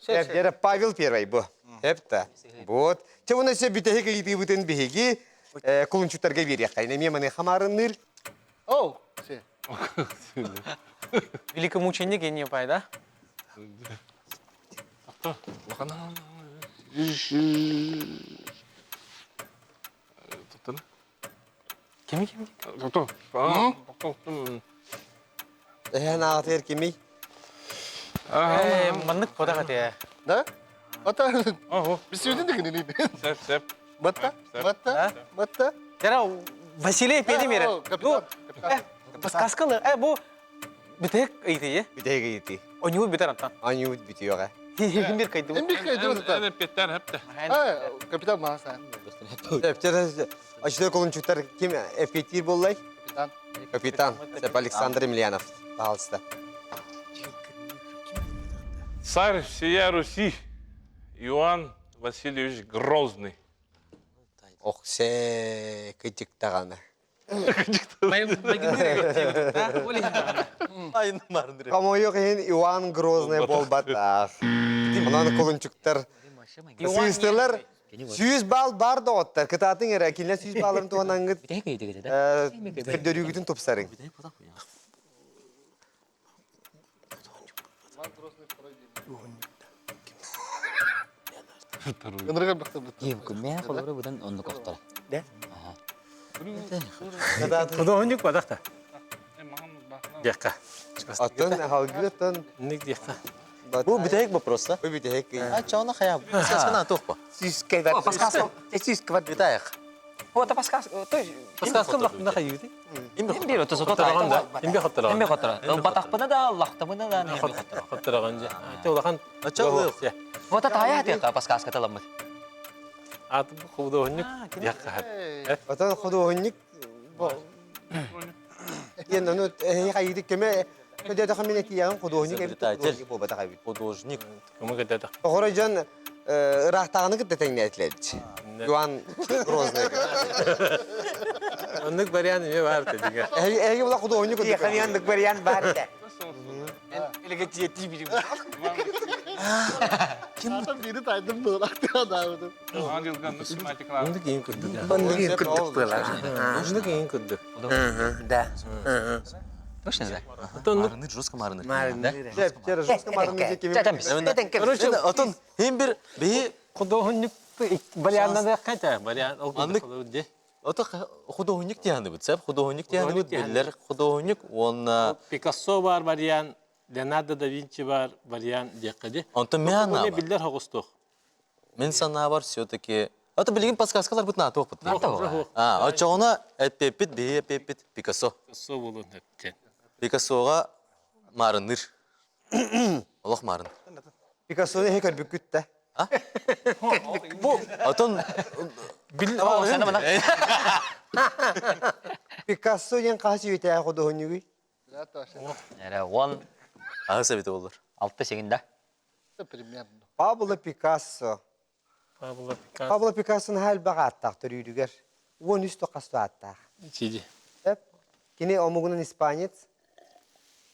Эрдэрэ Павел Первый бу. Эпта. Вот. Чэ уна се бүтэһик ыйытыыбытын биһиги кулунчуктарга биэриэххэ. Эмиэ маны хамаарынныыр. Оу, се. Великомученик не пай, да? Кими кими? Эһэн аҕатыгар кимий? Маннык подах этэ. Да? Ата, бисүдүн да кинини. Сеп, сеп. Батта, батта, батта. Жара Василий пени мере. Капитан, капитан. Подсказкалы. Э, бу бүтэһик ыйытыы. Бүтэһик ыйытыы. Оньуут бүтэр антан. Оньуут бүтүөҕэ. Хим бир кайды. Хим бир кайды. Эн эппиэттэр хэпте. Капитан Маса. Эптер Очтой колунчуктар ким эппиэттиир буоллай? Капитан. Капитан. Сеп Александр Емельянов. Пожалуйста. Царь всея Руси Иоанн Васильевич Грозный. Ох, се кытыктаҕаны. Хомойуох иһин Иван Грозный буолбатах. Онон кулунчуктар сыыстылар. 100 балл бар доҕоттор. Кытаатыҥ эрэ, кинилэр 100 балларын туһанаҥҥыт көрдөрүүгүтүн тупсарыҥ. Художник бадахта. Диэххэ. Оттон халгыттан Ник диэххэ. Бу бүтэһик вопрос да? Бу бүтэһик. А чоно хая. Сасына туох Сүүскэ бар. Подсказка. Сүүскэ бар. Бүтээх. Вот подсказка. То есть Подсказка лахпына хайыты. Им бир оту сото Хоттороҕон да. Им бир хоттороҕон. Им бир хоттороҕон. Батахпына да, лахтамына да, не хоттороҕон. Хоттороҕон же. Те улахан. Ачалык. Вот это тая тиэхэ подсказка таламмыт. Ат художник диэххэ. Отон художник Диэн ону эһи хайыты көмө көдөтөхө мин этиэҕим художник эбит художник буолбатах эбит. Художник. Көмө көдөтөх. Оҕоро дьон ыраахтааҕыны кытта тэҥнээтилэр. Иван Грозный. Оннук вариант эмиэ баар этэ. Эһиги була художник Тиэхэ оннук вариант баар этэ. Ким бири тайдым буолактыга даабытым. Оннук иин курдук. Оннук иин курдук буолар. Оннук иин курдук. Да. Точно да? Марыныр, жестко марыныр. Марыныр. Жестко марыныр. Короче, отон хим бир биһи художник вариант кайта вариант Аннык Ото художник диһаныбыт, сәп художник диһаныбыт, биллер художник, он Пикассо бар вариант, Леонардо да Винчи бар вариант диэххэ Онтон мен Оны биллер хоҕустуох. Мен санаабар все-таки Ото билигин подсказкалар бут наатуох бут. А, очоҕуна эппеппит, биһи эппеппит Пикассо. Пикассо болун эптен. Пикассоға марынныр. Олох марын. Пикассоны эһи көрбүккүт да. Бу отон Пикассо диэн хаһыс үйэтээҕи худуоһунньугуй? Эрэ он Аһыс эбитэ болар. алты сегинда. Примерно. Пабло Пикассо. Пабло Пикассо. Пабло Пикассо наһаа элбэх ааттаах төрүүрүгэр. 13 тоқасты ааттаах. Чиди. Кини омугунан испанец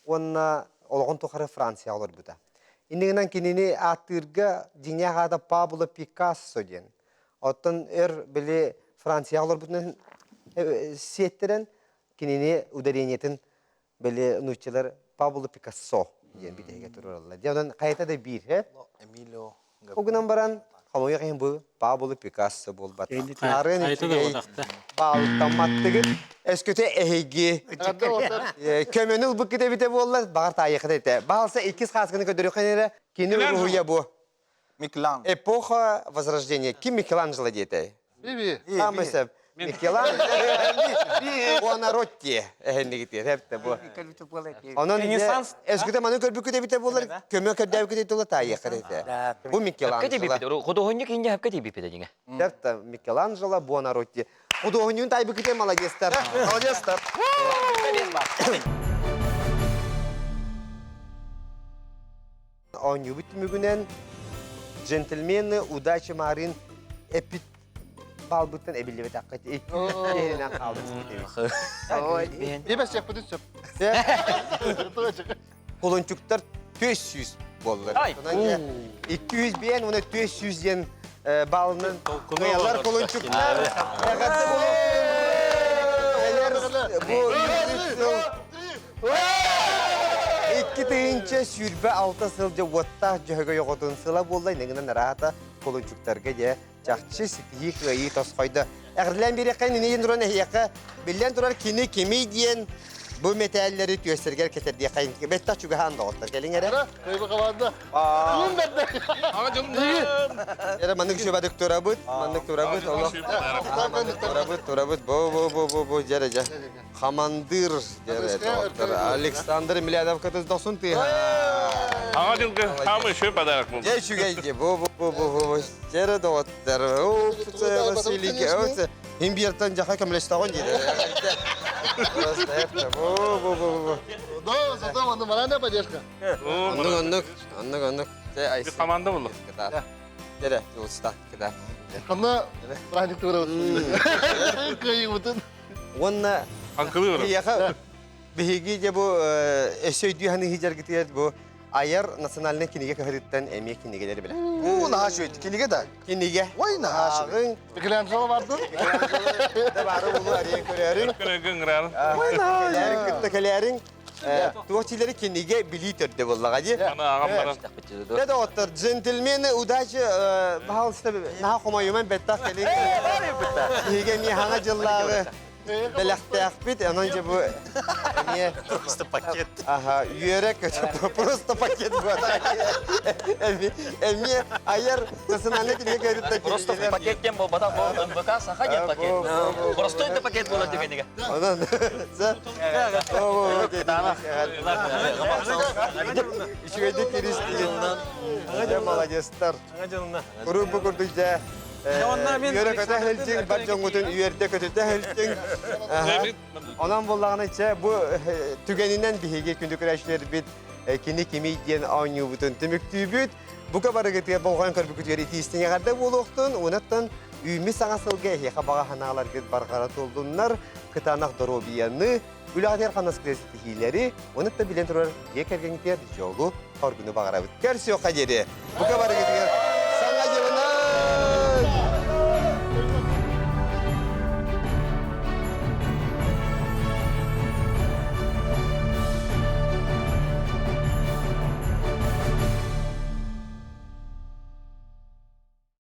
уонна олоҕун тухары Францияҕа олорбута. Иннигинэн кинини ааттыырга дьиҥнээх аата Пабло Пикассо диэн. Оттон өр били Францияҕа олорбутунан сиэттэрэн кинини ударениетын били нууччалар Пабло Пикассо диэн бүтэһигэ туруораллар. Дьэ онон хайата да биир, э? Эмилио Ол гынан баран, хомойуох иһин бу Пабло Пикассо буолбатах. Арын үчүгэй баалтамматтыгыт, өскөтө эһиги көмөнү ылбыккыт эбитэ буоллар, баҕар таайыаххыт этэ. Баалса иккис хаасканы көрдөрүөххэ эрэ, кини уруһуйа бу. Микеланджело. Эпоха Возрождения. Ким Микеланджело диэтэй? Би-би. Аамай сөп. Микеланджело Буонаротти эһэннигитиэр эпте бу. Онон эскүтэ маны көрбүккүт эбитэ буолар көмө көрдөөбүкүт тула таайыаххыт этэ. Бу Микеланджело. Худуоһунньук инде хапка тиийбиппит дьиҥэ. Эпте Микеланджело Буонаротти. Худуоһунньугун таайбыккыт молодецтар. Молодецтар. Оонньуубут түмүгүнэн джентльмены удачи маарыын эппит баалбыттан эбиллибэтэххит иккиһинэн хаалбыт Ибэсиэхпитин сөп. Кулунчуктар 400 буоллар. 200 биэн уонна 400 диэн баалынан кыайалар кулунчуктар. Эҕэрдэ буолуохтун! Бу 2026 сыл дьэ уоттаах дьөһөгөй оҕотун сыла буолла иннигинэн араата кулунчуктарга дьэ чахчы ситиһии кыайыы тосхойдо. Эҕэрдэлээн биэриэххэ иннинэ туран эһиэхэ биллэн турар кини кимий диэн бу мэтээллэри түөстэригэр кэтэрдиэххэ бэттэх чугаһаан доҕоттор кэлиҥ эрэ. Кыйбы команда. Ким бэрдэ? Эрэ маннык сүбадык турабыт, маннык турабыт, олох маннык турабыт, турабыт, бу бу бу бу бу дьэ дьэ. Хамандыр Александр Емельянов кытыс дохсун тыаһа. Аңа дьылга самый еще подарок был. Дьэ үчүгэй дьэ бу бу бу бу бу Сера доҕоттор. Василий Хим биертан жаха көмөлөстөҕүн диде. Просто бу бу бу бу. Да, зато онно моральная поддержка. Оннук оннук оннук оннук. Команда булду. Дere, уста, кыта. Ханна праздник тура. Кыйыбытын. Уонна биһиэхэ биһиги дьэ бу өссө өйдүү саныы сылдьаргытыгар бу айар национальнай кинигэ кыһатыттан эмиэ кинигэлэри билэ. Уу, наһаа үчүгэй. Кинигэ да? Кинигэ. Ой, наһаа үчүгэй. Микеланджело бардын? Да бары улуу арыйан көрөөрүҥ. Көрөргө Ой, наһаа кытта кэлээриҥ. Туох чилери кинигэ билии төрдө буоллаҕа дии. Дэ доҕоттор, джентльмены удачи, пожалуйста, наһаа хомойуман бэттэх кэлин. Биһиги эмиэ хаҥа дьыллааҕы бэлэхтээхпит, онон дьэ бу эмиэ Просто пакет. Аха, үөрэ көтө просто пакет буолар. Эмиэ айар национальный кинигэ көрүттэ Просто пакет диэн буолбатах, бу НВК саха диэн пакет. Простой да пакет буолар түгэнигэр. Онон Үчүгэйдик киристигин. Дьэ, молодецтар. Куруук бу курдук дьэ үөрэ-көтө сылдьыҥ, бар дьоҥҥутун үөрдэ-көтүтэ сылдьыҥ. Онон буоллаҕына чэ бу түгэнинэн биһиги күндү көрөөччүлэрбит кини кимий диэн оонньуубутун түмүктүүбүт. Бука барыгытыгар болҕойон көрбүкүтүгэр итиистиҥ эҕэрдэ буолуохтун, уонаттан үүммүт саҥа сылга эһиэхэ баҕа санааларгыт барҕара туоллуннар, кытаанах доруобуйаны, үлэҕитигэр хамнаскытыгар ситиһиилэри, уонна да билэн турар дьиэ кэргэҥҥитигэр дьолу, хоргуну баҕарабыт. Көрсүөххэ диэри! Бука барыгытыгар!